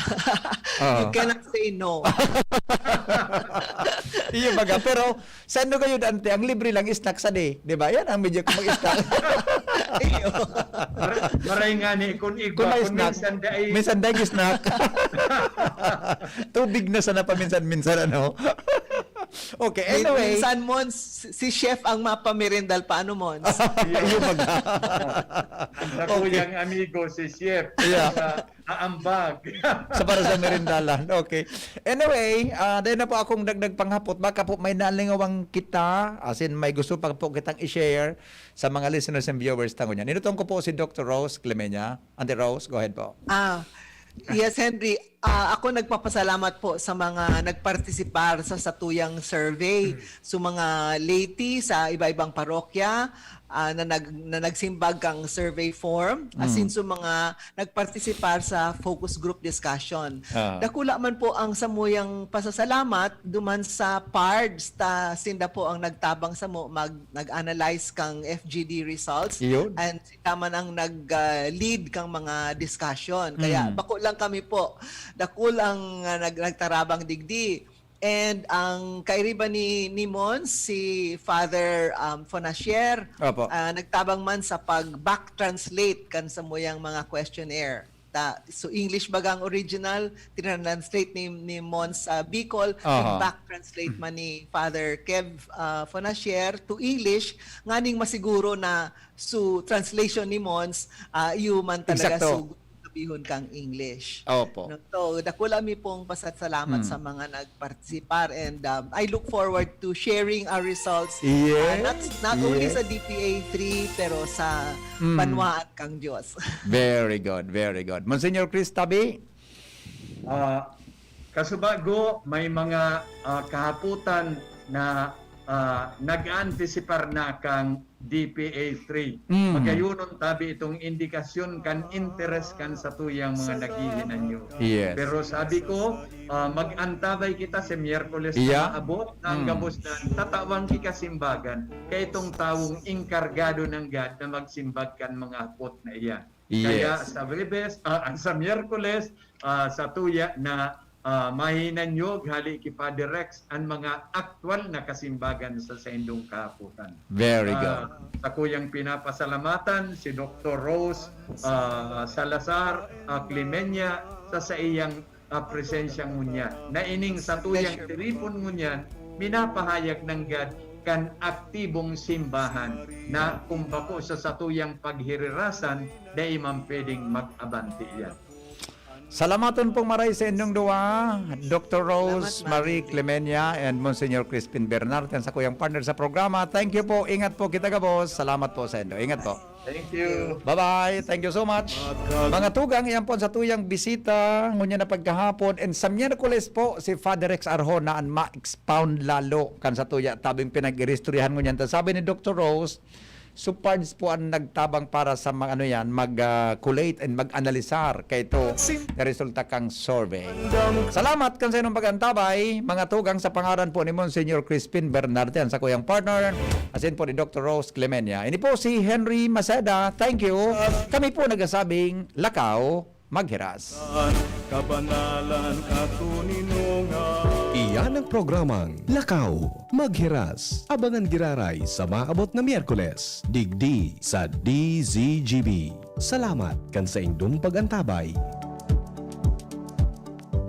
Oo. you cannot say no. Iyo baga, pero sa ano kayo, Dante, ang libre lang snack sa di, di ba? Yan ang medyo mag-snack. Iyo. Mar- maray nga ni, kung igwa, Kung may kung snack, minsan dai, minsan dai snack. Tubig na sana paminsan-minsan, ano? Okay, Min- anyway. Minsan, Mons, si chef ang mapamerindal pa, ano, Mons? Iyo baga. ang dakuyang amigo, si Chef, Yeah. sa aambag. Sa para sa merindalan. Okay. Anyway, ah, dahil na po akong dagdag panghapot, baka po may nalingawang kita, as in may gusto pa po kitang i-share sa mga listeners and viewers tango niyan. Inutong ko po si Doctor Rose Clemenia. Ante Rose, go ahead po. Ah, yes, Henry. Ah, ako nagpapasalamat po sa mga nagpartisipar sa satuyang survey. So, mga laity sa iba-ibang parokya ah, na, nag, na nagsimbag kang survey form. Asin Mm. so mga nagpartisipar sa focus group discussion. Ah. Dakula man po ang samuyang pasasalamat duman sa PARDS ta sinda po ang nagtabang samo mag nag-analyze kang F G D results. Iyon. And sila man ang nag-lead kang mga discussion. Kaya Mm. bako lang kami po. Dakul ang ah, nag, nagtarabang digdi. And ang kairiba ni ni Mons, si Father um, Fonashier, Opo. ah, nagtabang man sa pag-back translate kan samuyang mga questionnaire. Ta, so English baga ang original, tinranslate ni, ni Mons sa Bicol, Aha. back translate man ni Father Kev ah, Fonashier to English, nganing masiguro na so translation ni Mons, ah, iyo man talaga Eksakto. So sabihon kang English. Opo. No? So, dakula mi pong pasasalamat Hmm. sa mga nagpartisipar and um, I look forward to sharing our results Yes. uh, not, not only Yes. sa D P A three pero sa Hmm. banwaan kang Diyos. Very good, very good. Monsignor Chris Tabi? Ah, kasubago, may mga ah, kahapotan na ah, nag-aantisipar na kan D P A three. Mm. Magayonon tabi itong indikasyon kan interes kan satuyang mga naghihinanyo. Yes. Pero sabi ko, ah, mag-antabay kita sa Miyerkules Yeah. na maabot na ang Mm. gabos na tatawan ki kasimbagan kay itong tawong inkargado nanggad na magsimbag kan mga hapot na iyan. Kaya Yes. sa Webes, ah, sa Miyerkules, ah, satuya na ah, mahinanyog hali ki Father Rex an mga aktual na kasimbagan sa saindong kahapotan. Very good. Ah, sakuyang pinapasalamatan si Doktor Rose ah, Salazar ah, Clemenia sa saiyang ah, presensya ngunyan. Na ining satuyang tiripon ngunyan, minapahayag nanggad kan aktibong simbahan na kung bako sa satuyang paghirirasan, dai man pwedeng mag-abante iyan. Salamaton pong maray sa inyong duwa, Doktor Rose Salamat, Marie Ma'am. Clemenia and Monsignor Crispin Bernarden, sa kuyang partner sa programa. Thank you po. Ingat po kita gabos. Salamat po sa inyo. Ingat po. Thank you. Bye-bye. Thank you so much. Mga tugang, iyan po sa tuyang bisita. Ngunyan na pagkahapon. And sa Miyerkules po, si Father Rex Arjona an ma-expound lalo kan sa tuya tabing pinag-iristoryahan ngunyan. Ta sabi ni Doktor Rose, supards po ang nagtabang para sa mag, ano yan, mag-collate and mag-analisar kay ito na resulta kang survey. Salamat kan sa inyong pag-antabay, mga tugang, sa pangaran po ni Monsignor Crispin Bernarden, sa kuyang partner, asin po ni Doktor Rose Clemenia. Ini po si Henry Maceda. Thank you. Kami po nagsasabing, lakaw, maghiras. Kabanalan ato ninunga. Iyan ang programang Lakaw, Maghiras. Abangan giraray sa maabot na Miyerkules, digdi sa D Z G B. Salamat kan saindong pag-antabay.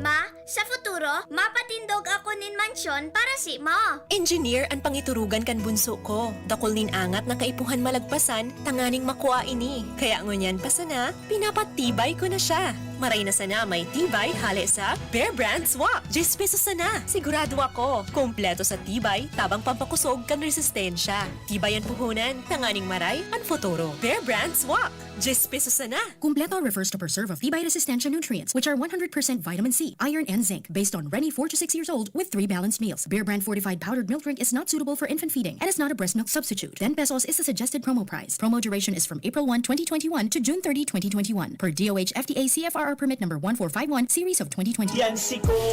Ma, sa futuro, mapatindog ako nin mansyon para si mo. Engineer an pangiturugan kan bunso ko. Dakul nin angat na kaipuhan malagpasan tanganing makua ini. Kaya ngunyan pa sana, pinapatibay ko na siya. Maray na sana may tibay hale sa Bear Brand Swak. Diyes pesos sana. Sigurado ako, kompleto sa tibay, tabang pampakosog kan resistensya. Tibay an puhunan, tanganing maray an futuro. Bear Brand Swak. Diyes pesos sana. Kumpleto refers to preserve of tibay resistensya nutrients, which are one hundred percent vitamin C, iron, and zinc, based on Reni four to six years old with three balanced meals. Bear Brand fortified powdered milk drink is not suitable for infant feeding and is not a breast milk substitute. Ten pesos is the suggested promo price. Promo duration is from April one, twenty twenty-one to June thirty, twenty twenty-one, per D O H F D A C F R R permit number one four five one, series of twenty twenty. Yan si Ko.